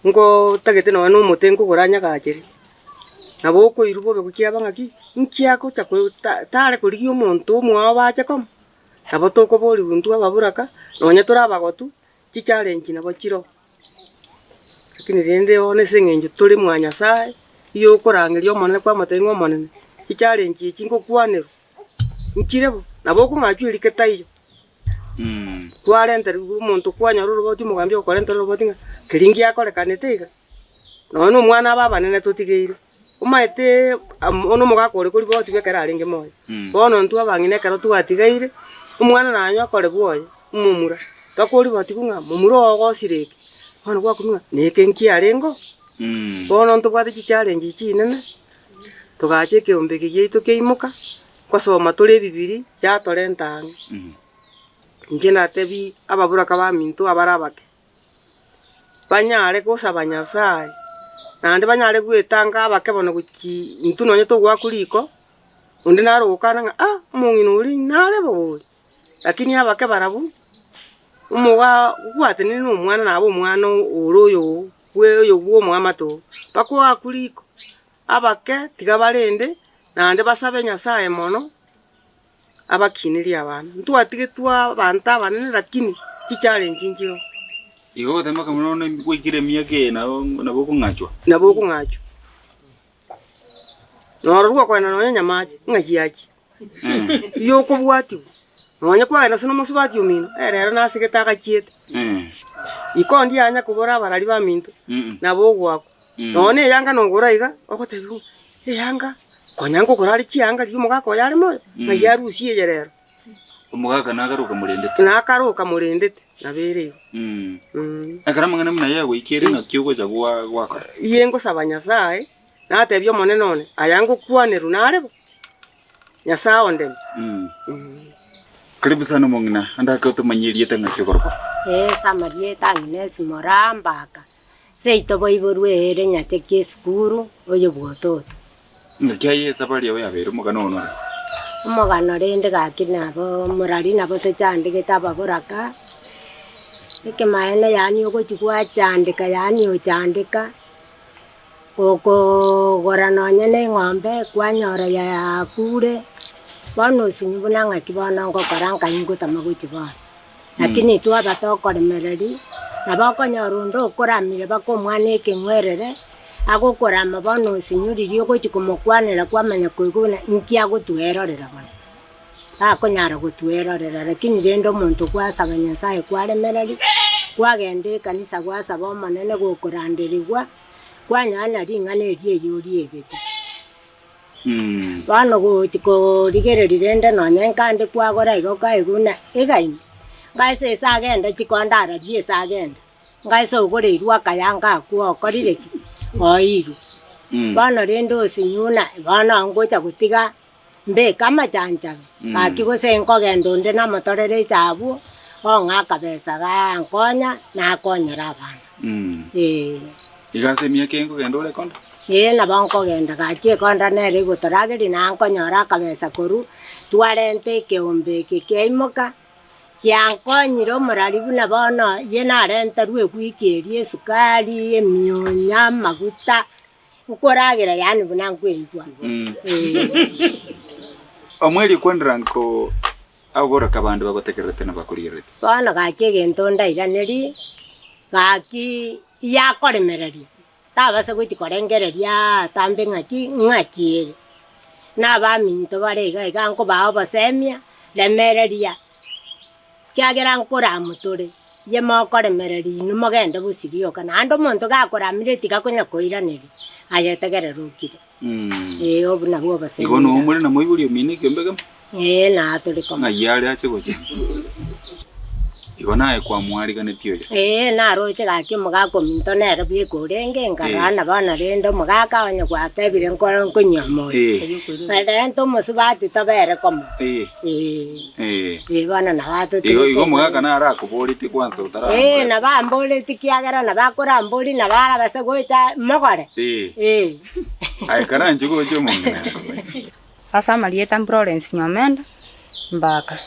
nkotagete nonya na omote nkogora nyagachere, nabo okoirwa bobe gochia aba ng'aki, nki agocha ko ta tare korigia omonto omwao bache komo, nabo tokoboriwa intwe ababuraka, nonya tore abagotu, chichallenge nabo chiroo. Lakini rende bono ase eng'encho tore mwa Nyasaye, iyo okorangeria Omonene kwamotebia ng'a Omonene, chichallenge echi ngokwanerwa, nchire bo, nabo okong'achwa erike taiyo. Kwarenterwa omonto kwanyora oroboti omogambi ogokorentera oroboti ng'a keria ngiakorekanete iga, nonya na omwana abe abanene totigeire, omaete bono omogaka ore koriboti ekero arenge moyo, bono intwe abang'ina ekero twatigaire, omwana naye akore bwoye. Omomura, bakoribatiwa ng'a momura oo ogosire eke, bono gwakumia ng'a neke nkiarengeo. Bono ntobwate chichallenge chinene, togacha ekeombe eke giaito kiaimoka, nkosoma tore ebibiri yatorenta ang'e. Inche natebi ababuraka baminto abare abake, banyare gosaba Nyasaye, naende banyare goetanga abake bono gochia intwe nonye togoakwa riko, onde nare ogokana ng'a ah omong'ina oria nare bori. Lakini abake barabwo, omogaa obwatanire nomwana nabe omwana ore oyo bwe oyo bwa omoamate oo, bakoakwa riko, abake tiga barende, naende basabe Nyasaye mono, Abakinerie abana. Ntwatigetwe abanto abanene lakini chichallenge nchiroo. Igo ogoteba ng'a bono gwaikire emiaka eye nabo nabo okong'achwa. Nabo okong'achwa. Noro rwokoenda nonya nyamache ng'ai achia. Igo okobwatiwa, nonya kwagenda ase nomosubati omino, ere ero nasegete agachiete. Iko ndianya kobora abarari baminto, nabo ogoakwa. Nonya na eyanga nogora iga, ogotebiwa ng'a eyanga, konya nkogora are chianga riria omogaka oye are moyo, ng'ai arusie eye rero. Omogaka nakaroka morendete. Nakaroka morendete, nabo ere igo. Ekero amang'ana buna aya agoikire ng'aki ogocha gwakora? Iye ngosaba Nyasaye, natebia Omonene one, aya ngokwanerwa nare bo. Nyasae ondeme. Karibu sana omong'ina, ande ake otomanyie erieta ng'aki okorokwa. Ee, ase amarieta Agnes Moraa Mbaka, seito boiborwe ere Nyacheki esukuru, oyo bw'ototo. Ng'aki aye esabari yao yabeire omogano one ore? Omogano rende gaki nabo morari nabo tochandegete ababoraka, ekemaene yaani ogochia gwachandeka yaani ochandeka. Gokogora nonya neng'ombe kwanyora yakure, bono osinye buna ng'aki bono ngokora nkai ngotama gochia bono. Lakini twaba tokoremereria, nabo okonyora onde okoramire mpaka omwana ekeng'werere, agokorama bono osinye riria ogochia komokwanera kwamanya koigwa buna inki agotwerorera bono. Takonyara gotwerorera, lakini rende omonto gwasaba Nyasae kwaremereria, kwagenda ekanisa gwasaba Omonene gokoranderigwa, kwanyora na ring'ana erio eyio oriegete. Bono gochi korigereria rende nonye nkande kwagora igo okaigwa buna egaini, ngai ase ase agenda chikonda araria ase agenda, ngai ase ogoreirwe akayanga akwo okorire ki? Oirwe. Bono rende osinywe buna bono ngocha gotiga Mbeke amachanchabe, gaki gose nkogenda onde namotorere echaabwo, ong'e akabesa gankonya, nakonyera abana. Ee. Iga ase emiaka eye nkogenda ore konda? Ee, nabo nkogenda, gaki ekonda nere egotorageria, na nkonyora akabesa korwa, twarenta ekeombe eke kiaimoka, kiankonyire omorari buna bono, ye narenterwe ewiki eria esukari, emionya, amaguta. Nkoragera yaani buna nkweigwa. Omweri kwendera nko aboraka abande bagotegererete na bakorigererete. Bono gaki egento ndairanerie, gaki yakoremereria, tabasa gochia korengereria atambe ng'aki ng'aki ere. Na abaminto bare iga iga nkobaa obosemia, remereria. Ekiagera nkoramotore, inye mokoremereria inwe mogende bosio rioka, naende omonto gakoramire tiga konya koiraneria, aye tegerera okire. Ee, obwo nabwo obosemi Igo bwane. nomore na moibori omino ekiombe ekemo? Ee, natore komo. Ng'ai are ache gocha? Igo naye kwamoariganetie oyo? Ee, naroche gaki omogaka ominto nere bweka orenge, nkarora na bono rende omogaka onye gwatebire nkore nkonywa omoyo. Renta omosubati tobere komo. Ee. Ee, bono nabo atotigete. Igo igo omogaka naro akoboretie kwansa Ee, otaramoreta. nabo amboretie kiagera nabo akoramboria nabo arabase gocha mogore. Ee. Ee. Aye karanche gocha omong'ina. Ase amarieta Florence Nyomenda Mbaka,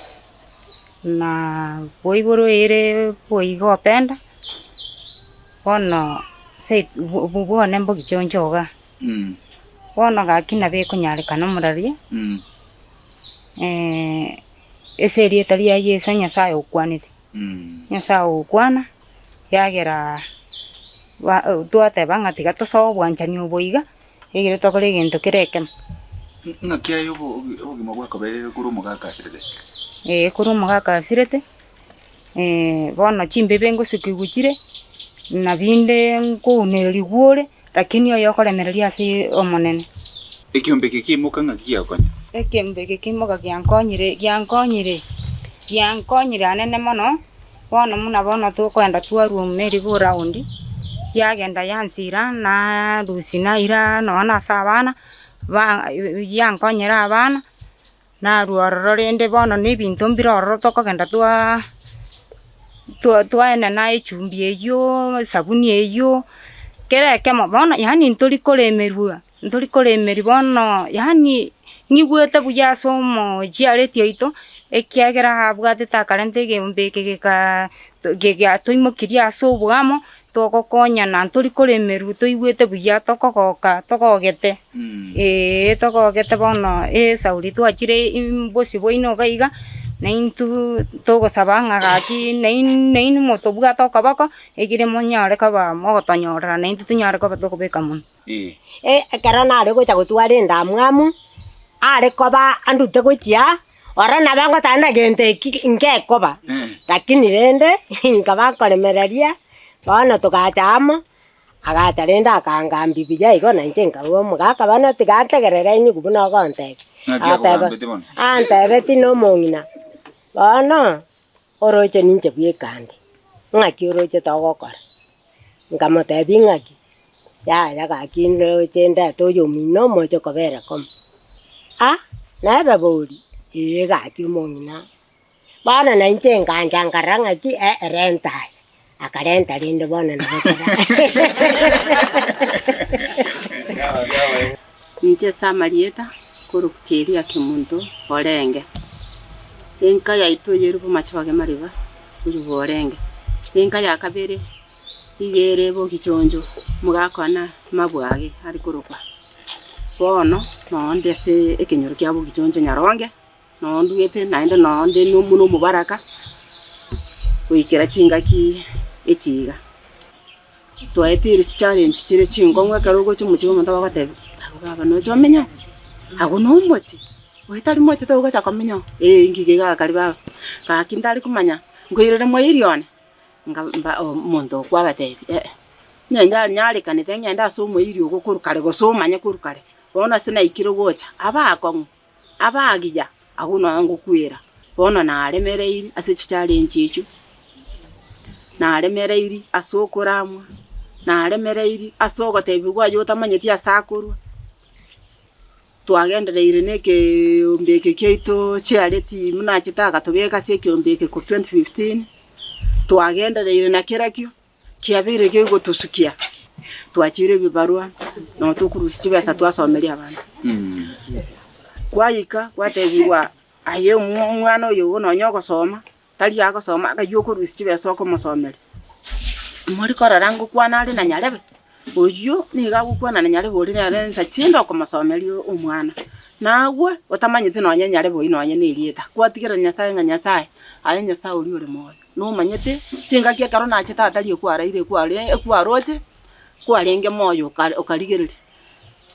na boiborwe ere boigo openda, bono se bwane mbogichoncho igaa. Bono gaki nabo ekonyarekana omoraria. Ase erieta ria Yeso Nyasae okwanete, Nyasae ogokwana, ekiagera twateba ng'a tiga tosoe obwanchani obo iga, ekero tokore egento kere ekemo. Ng'aki aye obogima bwakobereire korwa omogaka asirete? Ee, korwa omogaka asirete, bono chimbibe ngosukigwa chire, na binde nkounererigwa ore. Lakini oyokoremereria ase Omonene. Ekeombe eke kiaimoka ng'aki giakonya? Ekeombe eke kiaimoka giankonyire, giankonyire, giankonyire anene mono, bono buna bono tokoenda twarua omeri go round, yagenda yansira narusia naira nonya na ase abana, ba yankonyera abana, Narua ororo rende bono na ebinto mbire ororo tokogenda twaa twaenena echumbi eywo, esabuni eywo, kera ekemo bono yaani ntori koremerwa, ntori koremerwa bono yaani ng'igwete buya ase omochiareti oito, ekiagera abwatete akarenta egeombe eke gekaa. Giatoimokirie ase oboamo, togokonyana ntori koremerwa toigwete buya tokogoka togogete, eeh togogete bono esauri twachire bosio bwaino iga iga, naintwe togosaba ng'a gaki nain nainwe motobwate okoboko, ekere monyare koba mogotonyorera naintwe tonyare koba tokobeka mono. Ekero nare gocha gotwara endamwamu, are koba andute gochia Oro nabo ngotanda gento eki ngekoba, lakini rende nkaba nkoremereria, bono togacha amo, agacha rende akangambia buya igo na inche nkarua omogaka bono tiga ntegerere nyigwe buna ogontebia. Ng'aki Agateba, akogambeti bono? antebetie na omong'ina, bono oroche ninche bweka nde, ng'aki oroche togokora? Nkamotebia ng'aki, yaya gaki ndoche ndete oyomino moche kobera komo. Ah, nebe bori? Ee gaki omong'ina. Bono na inche ngancha nkarora ng'aki eh renta aye. Akarenta rende bono nabo tore. Inche ase amarieta korwa Cheria Kemunto orenge, enka yaito eyerwe bomachoge mariba korwa orenge, enka ya kabere iga ere bogichoncho mogakwana mabwage are korokwa. Bono nonde ase ekenyoro kia bogichoncho nyaronge, nonduete naende nonde buna omobaraka goikera chingaki echi iga. Twaeteire chichallenge chire chinkong'u ekero ogocha omochie bwa omonto bagotebia, abwo baba noche omenye oo, agwo na omochie, oyo tari mochie togocha komenya oo, eh ngige iga kare baba, gaki ntari komanya nkoirere moiri one, nka mba omonto okwo abatebia eh, onye nyarekanete ng'ende ase omoiri ogo korwa kare gose omanye korwa kare, bono ase naikire gocha, abe akong'u, abe agiya, Agwo nao ngokwera. Bono naremereiri ase chicharenchi echio, naremereiri ase okoramwa, naremereiri ase ogotebigwa aye otamanyeti ase akorwa. Twagendereire na ekeombe eke kiaito chiareti buna achete agatobeka ase ekeombe eke korwa 2015, twagendereire na kerakio. Kiabeire kegotosukia, twachire ebibarua, nabo tokorusia chibesa twasomeria abana. Kwaika gwatebigwa aye omwana oyo igo nonye ogosoma, tari agosoma akayia okorusia chibesa okomosomeria. Mori korora ngokwana are na nyarebe, oyio nigo agokwana na nyarebe oria nere nsa chinde okomosomeria omwana. Nagwe otamanyeti nonye nyarebe oyio nonye na erieta, kwatigerera Nyasaye ng'a Nyasaye, aye Nyasaye oria ore moyo. Nomanyete, chingaki ekero nachete atari ekwaraire ekware ekwaroche, kwarenge moyo okare okarigereria.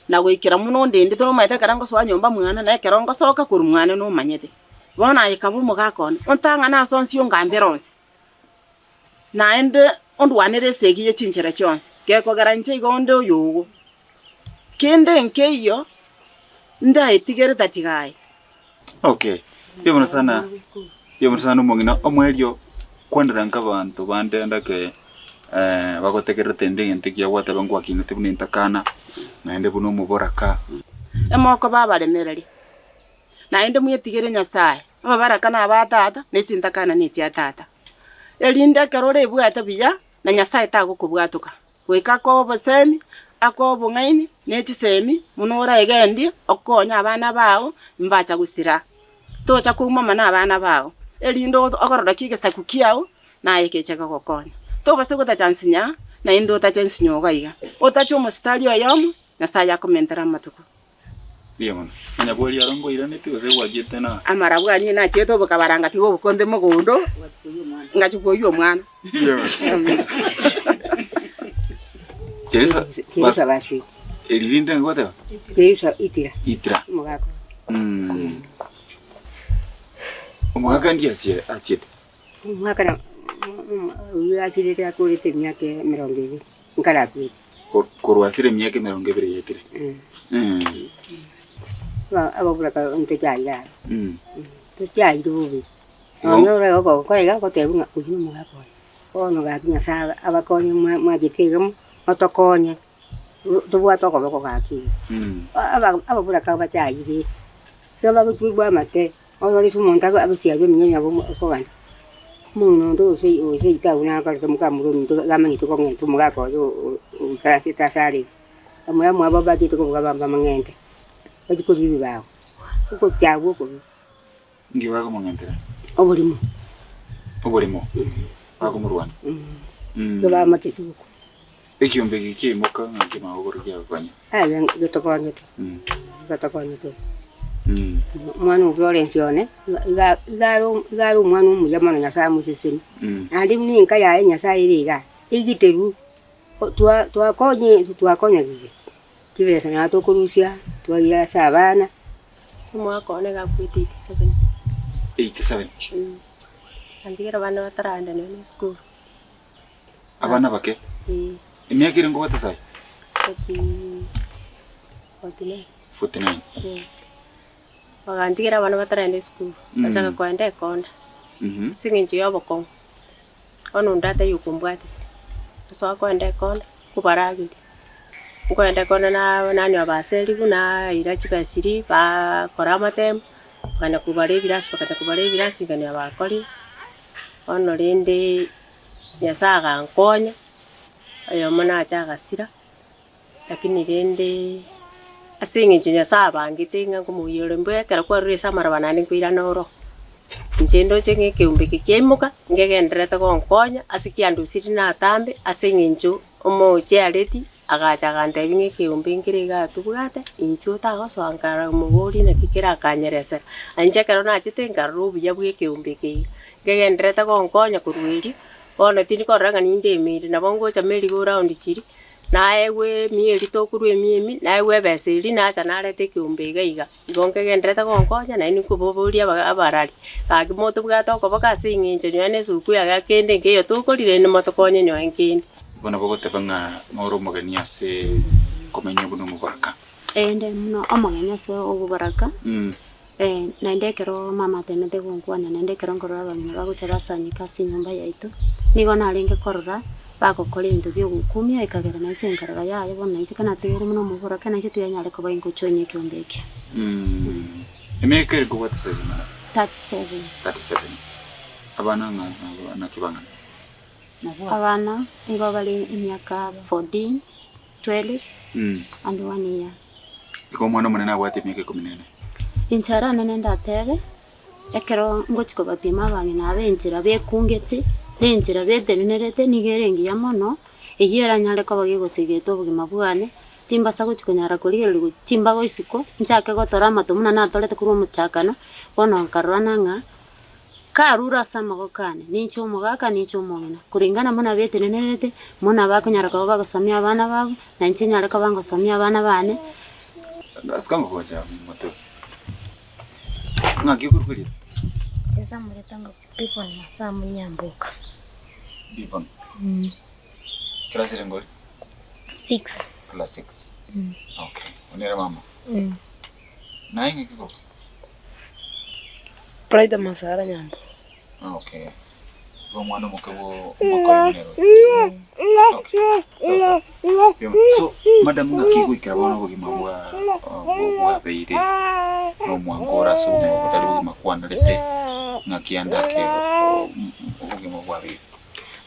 Na goikera buna ondendete nomanyete ekero ngosoa nyomba mwane na ekero ngosoka korwa mwane nomanyete. Bono aye kaba omogaka one, ontang'ane ase onsi ongambere onsi, naende ondwanere esegi ye chinchera chionsi, gekogera inche igo onde oyogo. Kende nkeiyo ndaetigere tatiga aye. Okay, mbuya mono sana, mbuya mono sana omong'ina omoerio kwanera nkabanto bande ndake bagotegererete ende egento ekiya gwateba ngwakinete buna entakana naende buna omoboraka. Emoko babaremereria, naende mwetigere Nyasae, ababaraka na aba tata, ne chintakana ne chia tata, erinde ekero orebwate buya, na Nyasae tagokobwatoka. Goika akoe obosemi, akoe obong'aini, ne chisemi, buna oraegendie okonye abana bao mbacha gosira. Tocha koumama nabana bao, erinde okorora ki egesaku kiao naye keche gogokonya. Tobasa gotacha nsinya, naende otache nsinya iga iga. Otache omositari oyomo, Nyasaye akomentere amatuko. Mbuya mono. Onye bweri aro nkoiraneti gose gwachiete na. Amarabwo aria nachiete obokabaranga ngatiga obokombe mogondo, ngachia koyia omwana. Mbuya mono. Kerisa Kerisa basweti. Eri rinde ngoteba? Kerisa itira. Itira. Omogaka. Mm. Omogaka ndi asie achiete? Omogaka na oyio achirete akorete emiaka emerongo ebere nkarakwete. Korwa asire emiaka emerongo ebere yaetire. Ababuraka ntochaire aro, tochaire bobe. Nonya ore ogokora iga ogotebiwa ng'a oyio nomogaka oye. Bono gaki Nyasaye abakonye mwachete iga motokonye tobwate okoboko gaki iga. Ababuraka bachaire, ekero bagotuegwa amate. Orore ase omonto agosiarwa eminyenya nabo okogana, omong'ina onde gose oseito agwo nakorete mokamura ominto amanyete kong'enta omogaka oye oikaransete ase are iga. Bamura mwabo bachete kobuga bamong'ente, bachie koria ebibago, ogochagwa okobe. Inki bakomong'entera? Oborimo. Oborimo? Bakomorwania. Igo bamacheti gokwa. Ekiombe eke kiaimoka ng'a kimagokoro kiagokonya. Aye getokonyete, getokonyete ase. Omwana o Florence one, iga iga are iga are omwana omuya mono Nyasaye amosesenie. Naende buna enka yaye Nyasaye ere igaa, eigiterwe, twa twakonye twakonyagire, chibesa nabo tokorusia, twaira ase abana. Omwaka one iga akwete 87. 87? Antigere abana bataragenda nonya na esukuru. Abana bake? Ee. Emiaka ere nkobwate saii? 49. 49. Ee. Bagantigera abana bataragenda esukuru, bachaka kogenda ekonda, ase eng'encho ya obokong'u. Bono onde ataiyo okombwatisia, ase okogenda ekonda, nkobarageria, nkogenda ekonda na nanywa abaserigwe, naira chibesa chiria, bakora amatemo, bakanya kobara ebirasi bakanya kobara ebirasi nkanyora bakorire. Bono rende Nyasae agankonya, oyomo nacha agasira, lakini rende ase eng'encho Nyasae abangete ng'a nkomoiyora mbuya ekero kwarure ase amaroba naende nkoirana oro. Inche ndoche ng'a ekeombe eke kiaimoka, ngegendererete gonkonya ase kiandusiri natambe ase eng'encho omochiareti agacha agantebia ng'a ekeombe nkere igaa tobwate, inchuo otagosoa nkara moborie naki kerakanyeresera. Na inche ekero nachete nkarora obuya bwa ekeombe eke iga. Nkegendererete gonkonya korwa erio, bono tindi korora ng'a ninde emeeri, nabo ngocha merry go round chiria, naegwe emieri tokorwa emiemi, naegwe ebesa eria nacha nareta ekeombe iga iga. Igo nkegendererete gonkonya naende nkoboboria aba abarari, gaki motobwate okoboka ase eng'encho nonya na esukuru yaye kende nkeiyo tokorire rende motokonye nonya nkende. Bono bogoteba ng'a nore omogeni ase komenya buna omobaraka. Ee, nde buna omogeni ase obobaraka, naende ekero mama atemete gonkwania naende ekero nkorora abang'ina bagocha basanyeka ase enyomba yaito, nigo narenge korora bagokora ebinto bia ogokumia ekagera nainche nkarora yaya bono nainche ekero natebiire buna omoboraka nainche tiyanyare koba ingochoinia ekeombe eke. Emiaka ere kobwate ase ring'ana? 37. 37. Abana ng'a naki bang'ana? Abana nigo bare emiaka 14, 12 and one year. Igo omwana omonene abwate emiaka ikomi na ene. Inche nene ndatebe, ekero ngochia kobapima abang'ina aba enchera bekungete, na enchera betenenerete nigo ere engiya mono, eyio eranyare koba gegosegeta obogima bwane, timbasa gochia konyara korigereria gochia chimbago isiko, nchake gotora amato buna natorete korwa omochakano, bono nkarora ng'a Karure ase amaboko ane, ninche omogaka, ninche omong'ina, kuringana buna betenenerete, buna bakonyara koba bagosomia abana babo, na inche nyare koba ngosomia abana bane. Pride Masara Nyambo. Okay. Igo omwana omoke bwo omwaka oyomo nere oyo. Okay. Sawa sawa. Yoma. So, madam ng'aki goikera bono obogima bwa bwa- bwabeire nomwango ore ase obogima botari bogima kwanarete ng'aki ande ake obogima bwabeire.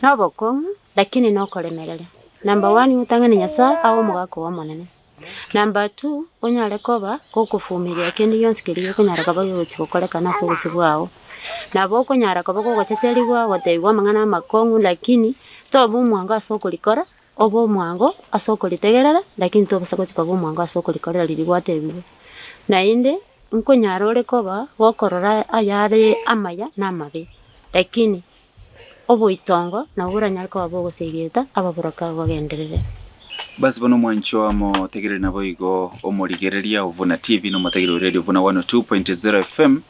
Nobokong'u lakini nokoremereria. Number one otang'ane Nyasaye abe omogaka oo omonene. Number two, onyare koba gokofumiria kende gionsi keria gekonyara koba gegochia gokorekana ase obosio bwao. Nabo okonyara koba gogochecherigwa gotebigwa amang'ana amakong'u lakini toba omwango ase okorikora, obe omwango ase okoritegerera, lakini tobasa gochia koba omwango ase okorikorera riria gwatebigwe. Naende, nkonyara ore koba gokorora ayare amaya na amabe, lakini oboitongo nabwo boranyare koba bogosegeta ababoraka bagenderere. Basi bono omwancho amotegereri naboigo omorigereria o Vuna TV na omotegereri o Radio Vuna 102.0 FM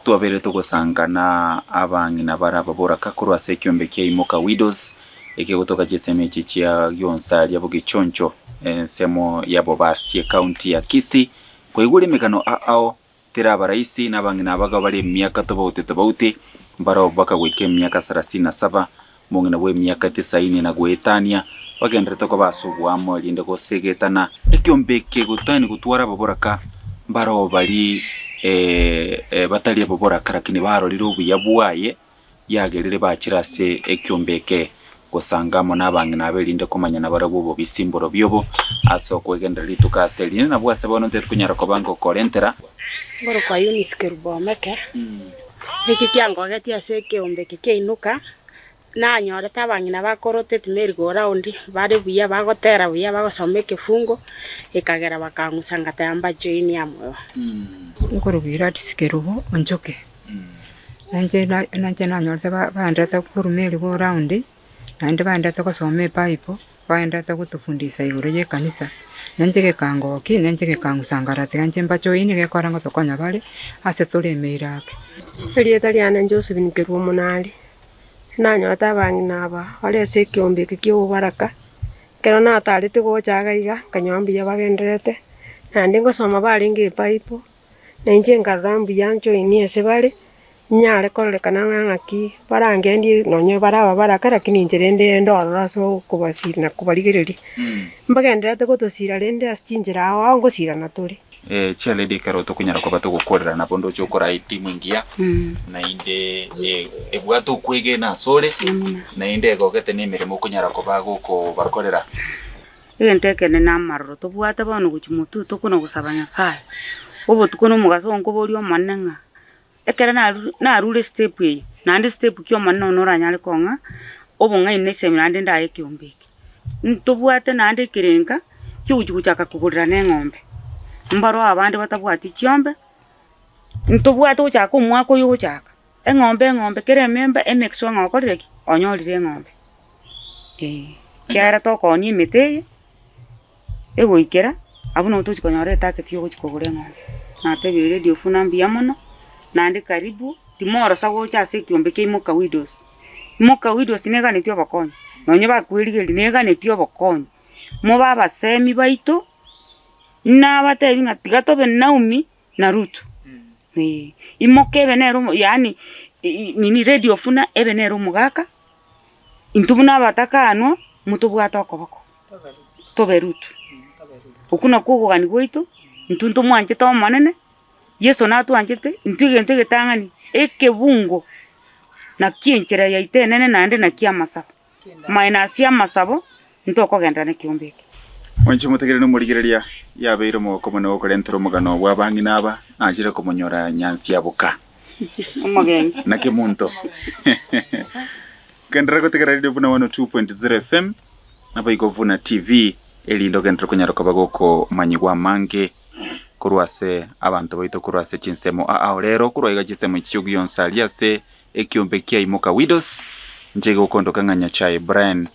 twabeire togosangana abang'ina bare ababoraka korwa ase ekiombe kia Imoka Widows ekegotoka chisemi echi chia Gionsaria Bogichoncho ensemo ya Bobasi ecounty ya Kisii koigwa emegano ao Tera abaraisi na abang'ina abagabo bare emiaka tobauti tobauti, mbarabwo bakagoika emiaka sarasini na saba, omong'ina bw'emiaka tisaini na goetania, bagendererete koba ase oboamo, erinde gosegetana. Ekiombe eke gotani gotwara ababoraka, mbarabwo baria batari ababoraka, lakini barorire obuya bwaye, yagerire bachire ase ekiombe eke gosanga amo nabang'ina aba erinde komanya nabarabwo obobisi mborobio obo ase okwegenderera rituko ase erinde nabwo ase bono ntari konyara koba ngokorentera. Ngorokwa Eunice Kerubo Omeke, eki kiangogetie ase ekeombe eke kiainuka, Nanyorete abang'ina bakoroteti merry go round bare buya bagotera buya bagosoma ekefungo ekagera bakang'usa ngateba mbajoinie amo. Nkorokwa Gladys Kerubo Onchoke, nainche nainche nanyorete baendete korwa merry go round, naende baendete gosoma ebible, baendete gotofundisa igoro ya ekanisa, nainche gekangokia, nainche gekang'usa nkarora tiga inche mbajoinie gekogera ngotokonya bare ase tore emeira ake. Erieta riane Josephine Kerubo Omonari. Nanyorete abang'ina aba bare ase ekeombe eke ki'obobaraka, ekero natarete gocha iga iga, nkanyora mbuya bagendererete, naende ngosoma barenge ebible, na inche nkarora mbuya njoinie ase bare, nyare kororekana ng'a ng'aki barangendie nonye bare ababaraka lakini inche rende inde ororo ase okobasira na kobarigereria. Mbagendererete gotosira rende ase chinchera ao ao ngosirana tore. Eh, chialedi ekero tokonyara koba togokorera nabo ndoche okoraa etimu engiya, naende ebwate okwegena asore, naende egogete na emeremo okonyara koba gokobakorera. Egento ekenene amaroro tobwate bono gochia motwe tokona gosaba Nyasaye, obotuko na omogaso nkoboria Omonene ng'a ekero naru narure estep eye, naende estep ki Omonene one oranyare kong'a obong'aini na esemi naende ndaye ekeombe eke. Ntobwate naende ekerenga kiogochia gochaka kogorerana eng'ombe, mbaroo abande batabwati chiombe, ntobwate gochaka omwaka oyo ogochaka, eng'ombe eng'ombe kera ememba emake sure ng'a okorire ki? Onyorire eng'ombe eh. Ekiagera tokoonia emete eye, egoikera abwo nabo togochia konyora etarget ya ogochia kogora eng'ombe. Natebirie Radio Funa mbuya mono, naende karibu, timorosa gocha ase ekiombe kia Imoka Widows. Imoka Widows neganetie obokonyi, nonye bakwerigereria neganetie obokonyi, mobe abasemi baito, nabatebi ng'a tiga tobe Naomi na Ruth, eh. Imoka ebe nere omo yaani nini Radio Funa ebe nere omogaka, intwe buna abatakanwa, motobwate okoboko, tobe Ruth. Okwo nakwo obogani bwaito, intwe ntomwanchete Omonene, Yeso natwanchete, intwe egento egetang'ani, ekebungo nakio enchera yaito enene naende nakio amasabo. Minus amasabo, ntokogenderera na ekeombe eke. Mwanche motegerere nomorigereria, yabeire omogoko omonene gokorentera omogano bw'abang'ina aba, nachire komonyora nyansiaboka. Omogenki. Naki monto. Genderera gotegerera Radio Buna 102.0 FM, naboigo Buna TV, erinde ogenderere konyara koba gokomanyigwa amange korwa ase abanto baito korwa ase chinsemo ao rero korwa iga chinsemo echi chi'ogionsa aria ase ekiombe kia Imoka Widows, inche iga okondoka ng'a Nyachae Brian.